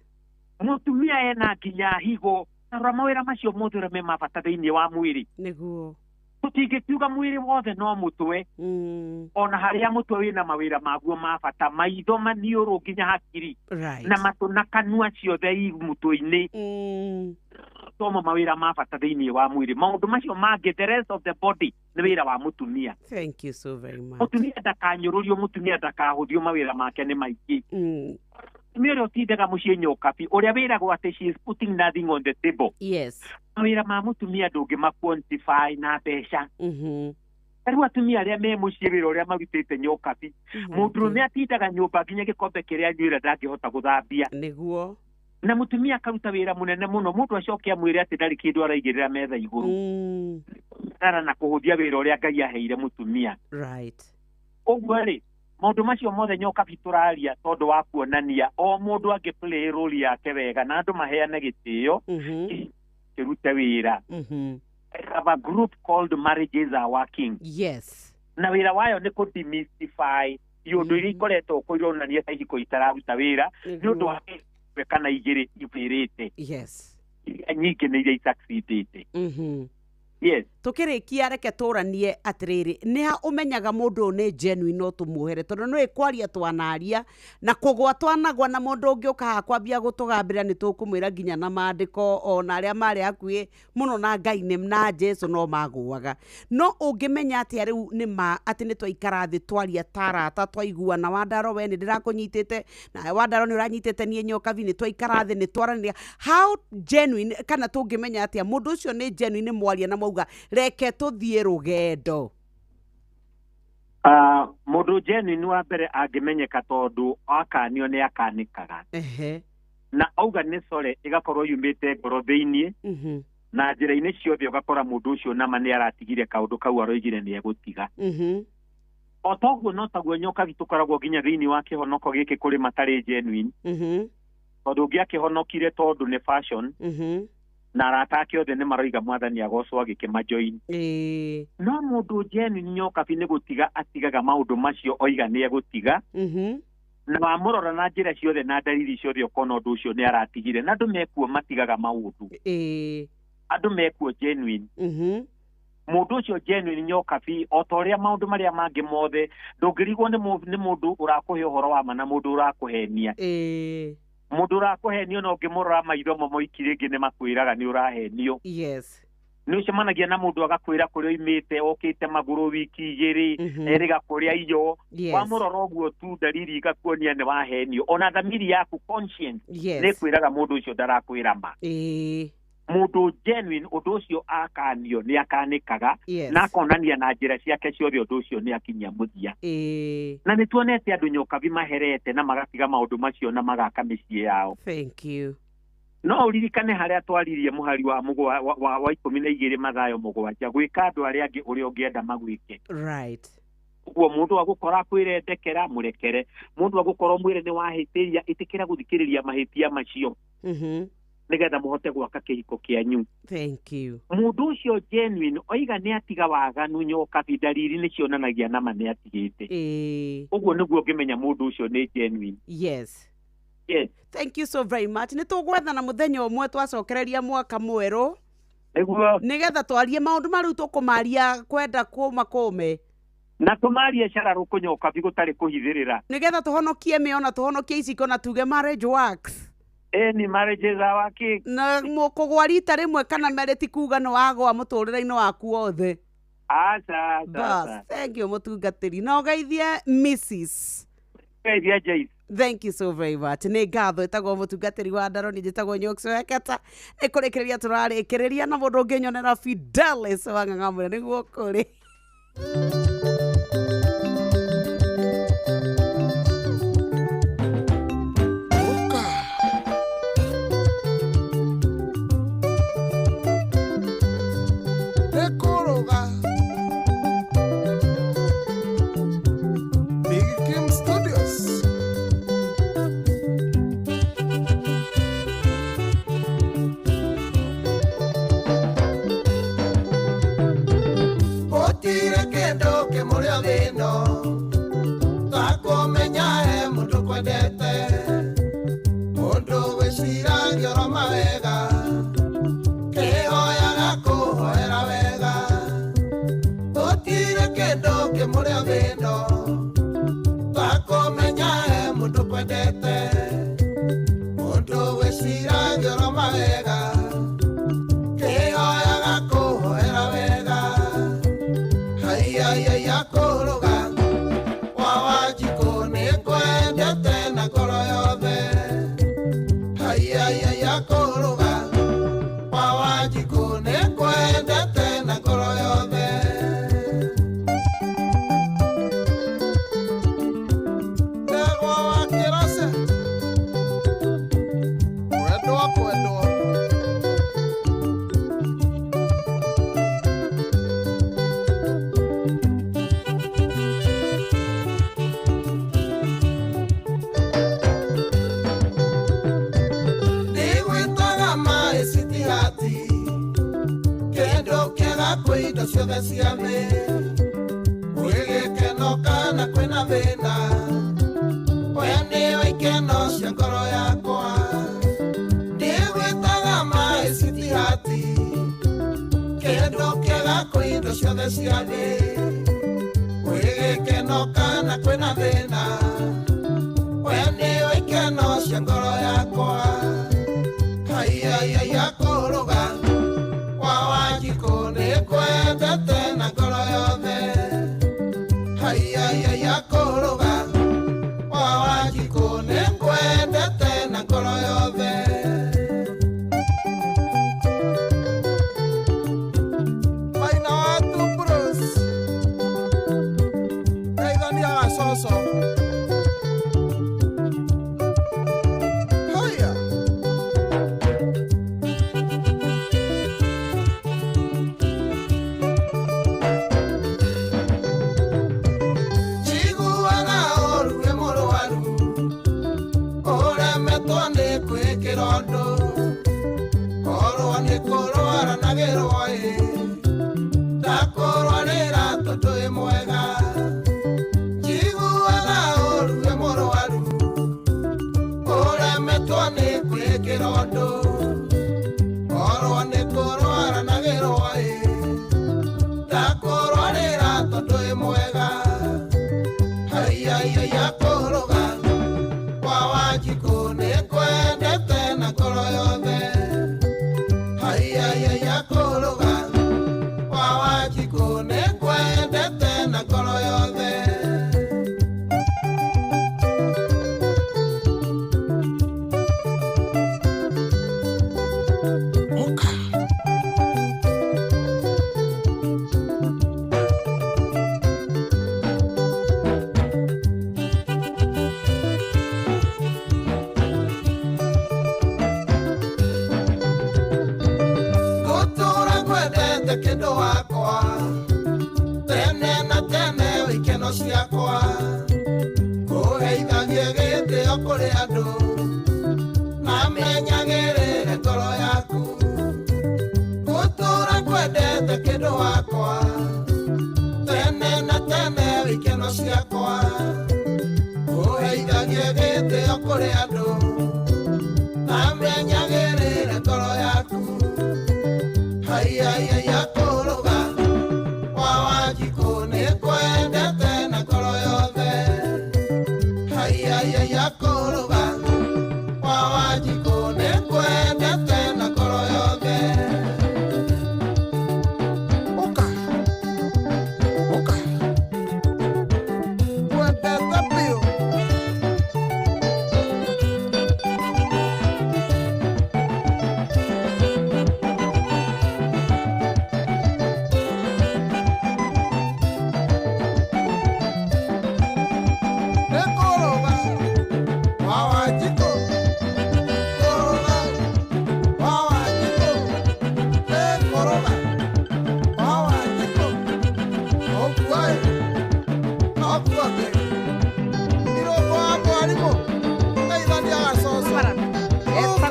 Mũtumia ena nginya higo. Tarora mawĩra macio mothe ũrĩa me ma bata thĩinĩ wa mwĩrĩ. Nĩguo. Tũtingĩkiuga mwĩrĩ wothe no mũtwe. Ona harĩa mũtwe wĩna mawĩra maguo ma bata, maitho, maniũrũ, nginya hakiri Right. na matũ na kanua, ciothe i mũtwe-inĩ. Tomo mawĩra ma bata thĩinĩ wa mwĩrĩ. Maũndũ macio mangĩ, the rest of the body, nĩ wĩra wa mũtumia. Thank you so very much. Mũtumia ndakanyũrũrio, mũtumia ndakahũthio, mawĩra make nĩ maingĩ. Mũtumia ũrĩa ũtindaga mũciĩ, nyokabi, ũrĩa wĩragwo atĩ she is putting nothing on the table, mawĩra ma mũtumia ndũngĩma quantify na mbeca. Rĩu atumia arĩa me mũciĩ, wĩra ũrĩa marutĩte, nyokabi, mũndũrũme atindaga nyũmba nginya gĩkombe kĩrĩa anyuĩra ndangĩhota gũthambia. Nĩguo. Na mũtumia akaruta wĩra mũnene mũno, mũndũ acoke amwĩre atĩ ndarĩ kĩndũ araigĩrĩra metha igũrũ. Rara na kũhũthia wĩra ũrĩa Ngai aheire mũtumia. Ũguo rĩ, maũndũ macio mothe, nyokabi, tũraria tondũ wa kuonania o mũndũ angĩ play role yake wega na andũ maheane gĩtĩo, kĩrute wĩra. I have a group called Marriages Are Working. Na wĩra wayo nĩ kũ demystify iũndũ iria ikoretwo kũ ironania ta ihiko itararuta wĩra nĩ ũndũ wa ĩmwe kana igĩrĩ ibĩrĩte. Iria nyingĩ nĩ iria isucceedĩte. Yes. Tukĩrĩkia, reke tũranie atĩrĩrĩ, nĩ ha ũmenyaga mũndũ ũyũ nĩ genuine no tũmuohere? Tondũ nĩ kwaria twanaria na kũgwa twanagwa na mũndũ ũngĩ ũka haha kwambia gũtũgambĩra, nĩ tũkũmwĩra nginya na mandĩko, ona arĩa marĩ hakuhĩ mũno na Ngai nĩ na Jesu no magũaga. No ũngĩmenya atĩa rĩu nĩ ma atĩ nĩ twaikara thĩ, twaria ta arata, twaiguana, Wandaro we nĩ ndĩrakũnyitĩte, nawe Wandaro nĩ ũranyitĩte niĩ nyokabi, nĩ twaikara thĩ, nĩ twaranĩria, how genuine, kana tũngĩmenya atĩa mũndũ ũcio nĩ genuine, nĩ mwaria na mwauga reke tũthiĩ rũgendo? Mũndũ genuine wa mbere angĩmenyeka tondũ akanio nĩ akanĩkaga. Na auga nĩ sorry, ĩgakorwo yumĩte ngoro thĩiniĩ na njĩra-inĩ ciothe, ũgakora mũndũ ũcio nama nĩ aratigire kaũndũ kau aroigire nĩ egũtiga. O toguo no taguo, nyokabi, tũkoragwo nginya thĩinĩ wa kĩhonoko gĩkĩ kũrĩ matarĩ genuine, tondũ ũngĩ akĩhonokire tondũ nĩ fashion na arata ake othe nĩ maroiga Mwathani agocwo, agĩkĩmajoin. No mũndũ genuine, nyokabi, nĩ gũtiga atigaga maũndũ macio oiga nĩ egũtiga, na wamũrora na njĩra ciothe na ndariri ciothe, ũkona ũndũ ũcio nĩ aratigire. Na andũ mekuo matigaga maũndũ, andũ mekuo genuine. Mũndũ ũcio genuine, nyokabi, o ta ũrĩa maũndũ marĩa mangĩ mothe, ndũngĩrigwo nĩ mũndũ ũrakũhe ũhoro wa ma na mũndũ ũrakũhenia. Mũndũ ũrakũhenio, no ũngĩmũrora maitho momoiki rĩngĩ nĩ makwĩraga nĩ ũrahenio. Nĩ ũcemanagia na mũndũ agakwĩra kũrĩa oimĩte, okĩte magũrũ wiki 2, erĩga kũrĩa iyo. Wamũrora ũguo tu, ndariri igakuonia nĩ wahenio. Ona thamiri yaku, conscience, nĩ ĩkwĩraga mũndũ ũcio ndarakwĩra ma. Mũndũ genuine, ũndũ ũcio akanio nĩ akanĩkaga na akonania na njĩra ciake ciothe ũndũ ũcio nĩ akinyia mũthia. Na nĩ tuonete andũ, nyokabi, maherete na magatiga maũndũ macio na magaka mĩciĩ yao. Thank you. No ũririkane harĩa twaririe mũhari wa wa 12 Mathayo 7, gwĩka andũ arĩa angĩ ũrĩa ũngĩenda magwĩke. Ũguo mũndũ agũkora akwĩre ndekera, mũrekere. Mũndũ agũkorwo mwĩre nĩ wahĩtĩria, ĩtĩkĩra gũthikĩrĩria mahĩtia macio, nĩgetha mũhote gwaka kĩhiko kĩanyu. Thank you. Mũndũ ũcio genuine oiga nĩ atiga waganu, nyokabi, ndariri nĩ cionanagia nama nĩ atigĩte. Ũguo nĩguo ũngĩmenya mũndũ ũcio nĩ genuine. Yes. Thank you so very much. Nĩ tũgwethana mũthenya ũmwe twacokereria mwaka mwerũ, Nĩguo. nĩgetha twarie maũndũ marĩu tũkũmaria kwenda kũma kũme. Na tũmarie cararũkũ, nyokabi, gũtarĩ kũhithĩrĩra. Nĩgetha tũhonokie mĩona, tũhonokie iciko, na tuge marriage works. Ĩni, marriages are working. Na kũgwa rita rĩmwe kana merĩ ti kuga nĩ wagwa mũtũrĩre-inĩ waku wothe. Aca aca. Bas, thank you mũtungatĩri na ũgeithie Mrs. Geithia Joyce. Thank you so very much. Nĩ ngatho ĩtagwo mũtungatĩri wa ndaro nĩ njĩtagwo Nyox Weketa. Nĩ kũrĩkĩrĩria tũrarĩkĩrĩria na mũndũ ũngĩnyonera Fidelis wa Ng'ang'amũre nĩguo kũrĩ. Nekoroga Big Kim Studios. Gũtirĩ kĩndũ kĩmũrĩ thĩno takũmenya he mũndũ kwendete mũndũ gwĩciragia oro mawega kĩhoyaga kũhoera wega gũtirĩ kĩndũ kĩmũrĩ thĩno takũmenya he mũndũ kwendete mũndũ gwĩciragia oro mawega kĩhoyaga kũhoera wega haiya kũrũga wa Wanjikũ nĩngwendete na ngoro yothe haiya kũrũga wa Wanjikũ nĩngwendete na ngoro yothe. Ndegwa wa Kĩrace kwendwo kwendwo. Ndigwĩtaga maĩ citihati kĩndũ kĩega kwĩ indo ciothe cia thĩ gwĩ gĩkeno kana kwĩna thĩna we nĩwe ikeno cia ngoro yakwa. Ndigwĩtaga maĩ citihati kĩndũ kĩega kwĩ indo ciothe cia thĩ gwĩ gĩkeno kana kwĩna thĩna we nĩwe ikeno cia ngoro yakwa. Haiya kũrũga wa Wanjikũ nĩngwendete na ngoro yothe haiya kũrũga wa Wanjikũ nĩngwendete na ngoro yothe. Maina wa Bruce geithania gacoco. Haya. Njiguaga ũru wĩ mũrwaru ũremetwo nĩ kwĩkĩra ũndũ korwo nĩ kũrwara na gĩrwo ĩ ndakũrwarĩra tondũ wĩ mwega. Njiguaga ũru wĩ mũrwaru ũremetwo nĩ kwĩkĩra ũndũ korwo nĩ kũrwara na gĩrwo ĩ ndakũrwarĩra tondũ wĩ mwega. Haiya kũrũga wa Wanjikũ nĩngwendete na ngoro yothe haiya kũrũga wa Wanjikũ nĩngwendete na ngoro yothe. Ngũtũra ngwendete kĩndũ wakwa tene na tene wĩ ikeno ciakwa kũheithagie gĩtĩo kũrĩ andũ na menyagĩrĩre ngoro yaku. Ngũtũra ngwendete kĩndũ wakwa tene na tene wĩ ikeno ciakwa kũheithagie gĩtĩo kũrĩ andũ na menyagĩrĩre ngoro yaku. Haiya kũrũga wa Wanjikũ nĩngwendete na ngoro yothe haiya kũrũga wa Wanjikũ nĩngwendete na ngoro yothe. Ũka.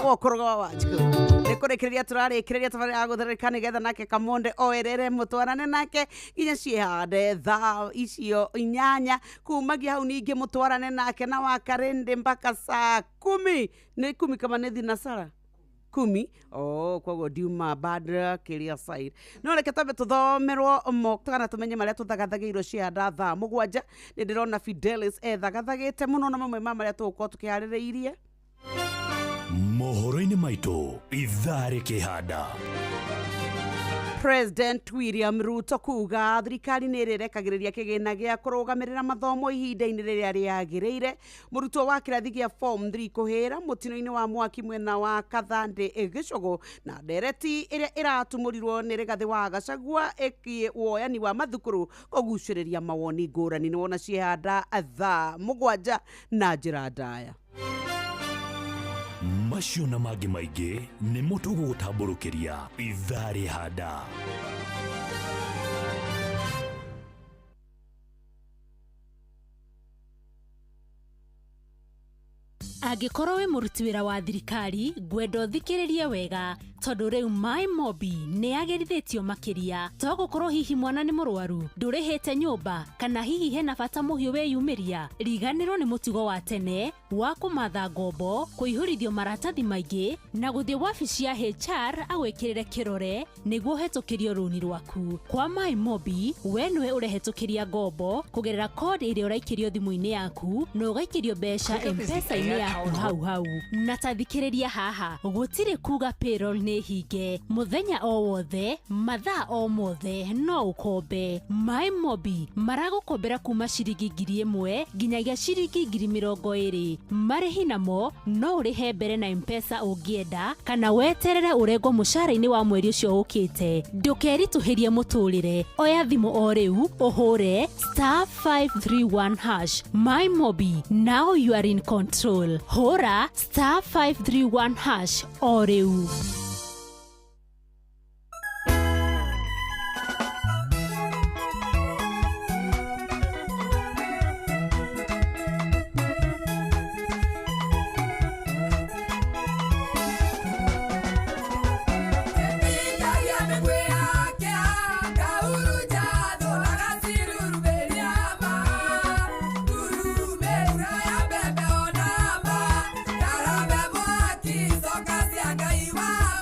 Njĩtagwo Kũrũga wa Wanjikũ. Nĩ kũrĩkĩrĩria tũrarĩkĩrĩria tabarĩra ya gũtherereka nĩgetha nake Kamonde oerere mũtwarane nake nginya ciĩhande thaa icio 8 kumagia hau ningĩ mũtwarane nake na wakarĩndĩ mpaka saa 10 nĩ 10 kama nĩ thinasara 10. Oh, koguo ndiuma bad kĩrĩa side. No reke twambe tũthomerwo mo kana tũmenye marĩa tũthagathagĩirwo cianda thaa 7. Nĩ ndĩrona Fidelis ethagathagĩte mũno na mamwe ma marĩa tũgũkorwo tũkĩharĩrĩirie. Mohoro-inĩ maitũ ithaa rĩkĩhanda. President William Ruto kuga thirikari nĩ ĩrĩrekagĩrĩria kĩgĩna gĩa kũrũgamĩrĩra mathomo ihinda-inĩ rĩrĩa rĩagĩrĩire. Mũrutwo wa kĩrathi gĩa form 3 kũhĩra mũtino-inĩ wa mwaki mwena wa Kathandĩ Gĩcũgũ, na ndereti ĩrĩa ĩratumũrirwo nĩ Rigathĩ wa Gachagua ĩkiĩ woyani wa mathukuru kũgucĩrĩria mawoni ngũrani. Nĩ wona ciĩhanda thaa 7 na njĩra ndaya. Macio na mangĩ maingĩ nĩmo tũgũgũtambũrũkĩria ithaa rĩhanda. Angĩkorwo wĩ mũruti wĩra wa thirikari, ngwenda ũthikĩrĩrie wega tondũ rĩu My Mobi nĩ yagĩrithĩtio makĩria. To gũkorwo hihi mwana nĩ mũrwaru, ndũrĩhĩte nyũmba, kana hihi hena bata mũhiũ wĩyumĩria, riganĩrwo nĩ mũtugo wa tene wa kũmatha ngombo, kũihũrithio maratathi maingĩ na gũthiĩ wabici ya HR agwĩkĩrĩre kĩrore nĩguo ũhetũkĩrio rũni rwaku. Kwa My Mobi, we nĩwe ũrehetũkĩria ngombo kũgerera code ĩrĩa ũraikĩrio thimũ-inĩ yaku na ũgaikĩrio mbeca M-Pesa-inĩ yaku hau hau. Na ta thikĩrĩria haha, gũtirĩ kuga payroll nĩ hinge, mũthenya o wothe, mathaa o mothe no ũkombe. My Mobi maragũkombera kuma ciringi 1,000 nginyagia ciringi 20,000. Marĩhi namo no ũrĩhe mbere na M-Pesa ũngĩenda kana weterere ũrengwo mũcara-inĩ wa mweri ũcio ũkĩte. Ndũkeritũhĩrie mũtũrĩre, oya thimũ o rĩu ũhũre *531#. My Mobi, now you are in control. Hũra *531# o rĩu. Wow.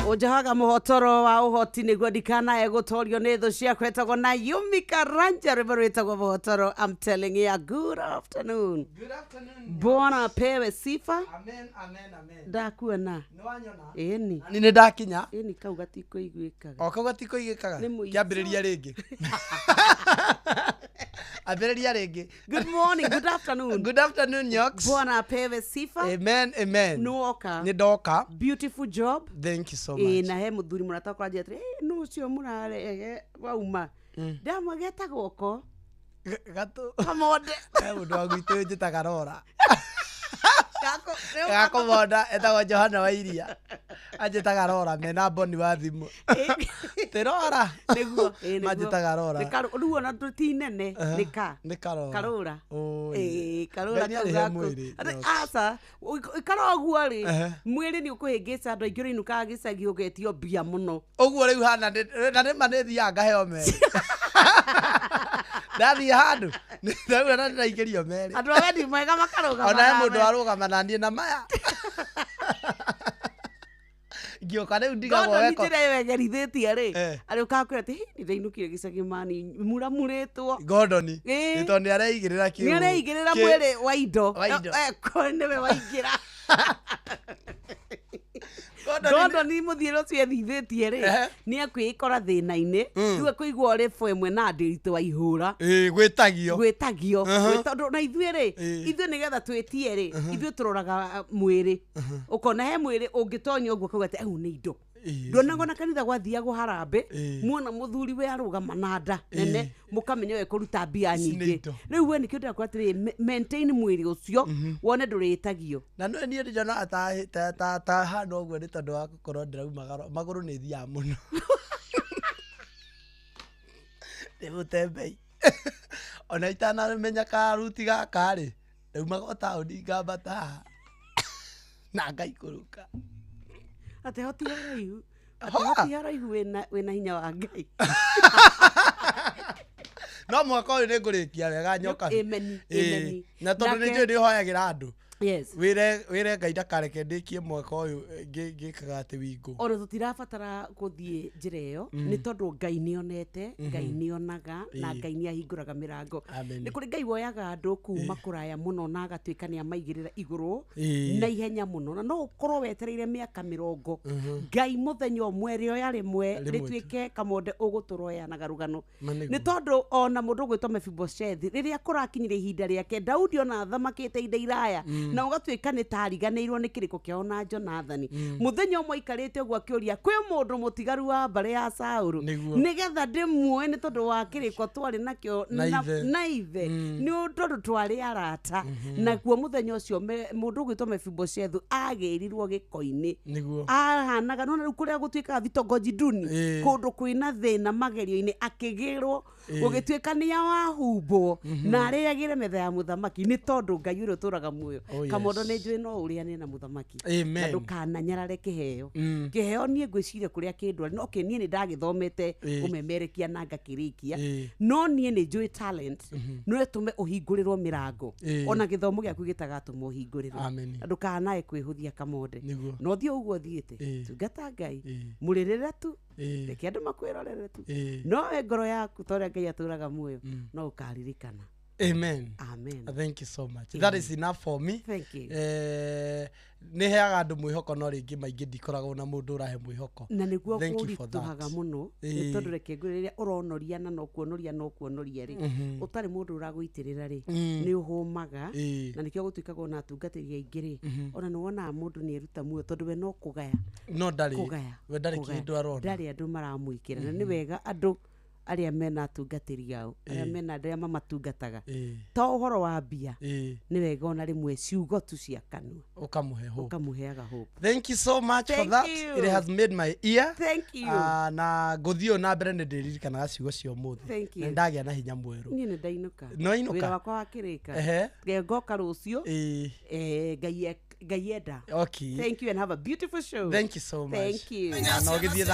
Ũnjohaga mũhotoro wa ũhoti nĩguo ndikanae gũtorio nĩ thũ ciakwa ĩtagwo Naomi Karanja rwĩmbo rwĩtagwo mũhotoro. I'm telling you, good afternoon. Good afternoon. Bwana apewe sifa. Amen, amen, amen. Ndakuona. Nĩwanyona? Ĩni. Nĩ nĩ ndakinya. Ĩni kau gatikũiguĩkaga. O kau gatikũiguĩkaga. Nĩ mũico. Kĩambĩrĩria rĩngĩ. Ambĩrĩria rĩngĩ. Good morning, good afternoon. Good afternoon, Nyox. Bwana apewe sifa. Amen, amen. Nĩwoka. Nĩ ndoka. Beautiful job. Thank you so Ĩ much. na he mũthuri mũrata wakwa anjĩra atĩrĩ, "Ĩ, nũ ũcio mũrarehe wauma?" Ndamwĩra goko. Gatũ. Kamonde. He mũndũ wa gwitũ njĩtaga Rora. Gako. Gakũmonda etagwo Johana wa Iria. Anjĩtaga Rora mena Boni wa thimũ. Ti Rora. Nĩguo. Ĩ, nĩguo. Manjĩtaga Rora. Nĩ rĩu ona ti nene, nĩ ka. Nĩ karora. Karũra. Ũĩ. Ĩ, karũra Ngai nĩ kau arĩhe gaku. mwĩrĩ, Atĩ, Nyox. aca, ikara ũguo rĩ, Ehe. mwĩrĩ nĩ ũkũhĩngĩca andũ aingĩ ũrĩinũkaga gĩcagi ũgetio mbia mũno. Ũguo rĩu hana na nĩma nĩ thiaga ngaheo merĩ. Ndathiĩ handũ ndaigua na ndĩraingĩrio merĩ. Andũ a wendi mwega makarũgama Ona he nawe. mũndũ arũgama na niĩ na maya. Ngĩũka rĩu ndigagwo Gordon weko. njĩra ĩyo egerithĩtie rĩ, arĩũkaga kwĩra atĩ, "Hĩ, nĩ ndainũkire gĩcagi mani muramurĩtwo." Gordon Ĩ. nĩ tondũ nĩ areigĩrĩra kĩu. Nĩ areigĩrĩra mwĩrĩ wa indo. Wa indo. Ko nĩwe waingĩra. Gordon Gordon mũthiĩre ũcio ethithĩtie rĩ, nĩ ekwĩkora thĩna-inĩ, rĩu ekũigua ũrĩ bo ĩmwe na ndĩritũ wa ihũra. Ĩ, gwĩtagio. Gwĩtagio. Aha. Tondũ na ithuĩ rĩ, ithuĩ nĩgetha twĩtie rĩ, ithuĩ tũroraga mwĩrĩ. Ũkona he mwĩrĩ ũngĩtonya ũguo ũkauga atĩ au nĩ indo. Nduonaga ona kanitha gwathiagwo harambĩ, muona mũthuri we arũgama na nda nene, mũkamenya we kũruta mbia Ici nĩ nyingĩ. indo. Rĩu we nĩkĩo ndĩrakwĩra atĩrĩrĩ, maintain mwĩrĩ ũcio, wone ndũrĩtagio. Na nĩ niĩ ndĩnjonaga ta hana ũguo nĩ tondũ wa gũkorwo ndĩraumagara magũrũ nĩ thiaga mũno. Ndĩ mũtembei. Ona itanamenya karuti gaka rĩ, ndaumaga o taũni ngambata haha na ngaikũrũka. Atĩ ho ti haraihu. Atĩ ho ti haraihu wĩna hinya wa Ngai. No mwaka ũyũ nĩ ngũrĩkia wega nyoka. Amen, amen. Na tondũ nĩ Nake- njũĩ nĩ ũhoyagĩra andũ. Yes. Wĩre Ngai ndakareke ndĩkie mwaka ũyũ ngĩkaga atĩ wingũ. Ona tũtirabatara gũthiĩ njĩra ĩyo, nĩ tondũ Ngai nĩonete, Ngai nĩonaga na Ngai nĩahingũraga mĩrango. Amen. Nĩ kũrĩ Ngai woyaga andũ kuma kũraya mũno na agatuĩka nĩ amaigĩrĩra igũrũ na ihenya mũno, na no ũkorwo wetereire mĩaka 40, Ngai mũthenya ũmwe rĩoya rĩmwe Rĩmwe tu. rĩtuĩke kamonde ũgũtũroyanaga rũgano. Ma nĩguo. Nĩ tondũ ona mũndũ ũgwĩtwo Mefiboshethi, rĩrĩa kũrakinyire ihinda rĩake, Daudi ona athamakĩte ihinda iraya, na ũgatuĩka nĩ tariganĩirwo nĩ kĩrĩko kĩao na Jonathani, mũthenya ũmwe aikarĩte ũguo akĩũria, kwĩ mũndũ mũtigaru wa mbarĩ ya Saũlũ Nĩguo. nĩgetha ndĩmuoe nĩ tondũ wa kĩrĩko twarĩ nakĩo Na ithe. Na ithe, nĩ tondũ twarĩ arata. Naguo mũthenya ũcio mũndũ ũgwĩtwo Mefiboshethu agĩrirwo gĩko-inĩ. Nĩguo. Ahanaga nona rĩu kũrĩa gũtuĩkaga vitongoji duni, kũndũ kwĩna thĩna magerio-inĩ, akĩgĩrwo, gũgĩtuĩka nĩ wahumbwo na arĩagĩre metha ya mũthamaki, nĩ tondũ Ngai ũrĩa ũtũraga muoyo. Oh, yes. Kamondo, nĩ njũĩ no ũrĩane na mũthamaki. Amen. Na ndũkananyarare kĩheo. Kĩheo niĩ ngwĩciria kũrĩa kĩndwari no okay, niĩ nĩ ndagĩthomete ũmemerekia na ngakĩrĩkia, no niĩ nĩ njũĩ talent no ĩtũme ũhingũrĩrwo mĩrango ona gĩthomo gĩaku gĩtagatũma ũhingũrĩrwo. Amen. Na ndũkanae kwĩhũthia, kamonde. Nĩguo. No thiĩ ũguo thiĩte, tungata Ngai, mũrĩrĩre tu, reke andũ makwĩrorere tu, nowe ngoro yaku, ta ũrĩa Ngai atũraga muoyo, no ũkaririkana. Amen. Amen. Thank you so much. That is enough for me. Thank you. Nĩ heaga andũ mwĩhoko, no rĩngĩ maingĩ ndikoragwo na mũndũ ũrahe mwĩhoko. Na nĩguo Thank you for that. kũritũhaga mũno, nĩ tondũ reke ngwĩre, rĩrĩa ũronoria na no kuonoria no kuonoria rĩ, ũtarĩ mũndũ ũragũitĩrĩra rĩ, nĩ ũhũmaga. Na nĩkĩo gũtuĩkaga ona atungatĩri aingĩ rĩ, ona nĩ wonaga mũndũ nĩ eruta muoyo tondũ we no kũgaya, No ndarĩ kũgaya, we ndarĩ kũgaya. kĩndũ arona. Ndarĩ andũ maramwĩkĩra. Na nĩ wega andũ arĩa mena atungatĩri ao, arĩa mena andũ arĩa mamatungataga, to ũhoro wa mbia, nĩ wega ona rĩmwe ciugo tu cia kanua ũkamũhe hope. Ũkamũheaga hope. Thank you so much for Thank that. you. It has made my ear. Thank you. Na ngũthiĩ ũũ na mbere nĩ ndĩririkanaga ciugo cia ũmũthĩ. Thank you. Na ndagĩa na hinya mwerũ. Niĩ nĩ ndainũka. Nĩ wainũka? Wĩra wakwa wakĩrĩka. Ngoka rũciũ. Ngai Ngai enda. Okay. Thank you and have a beautiful show. Thank you so much. Thank you. Na ũgĩthiĩ thayũ.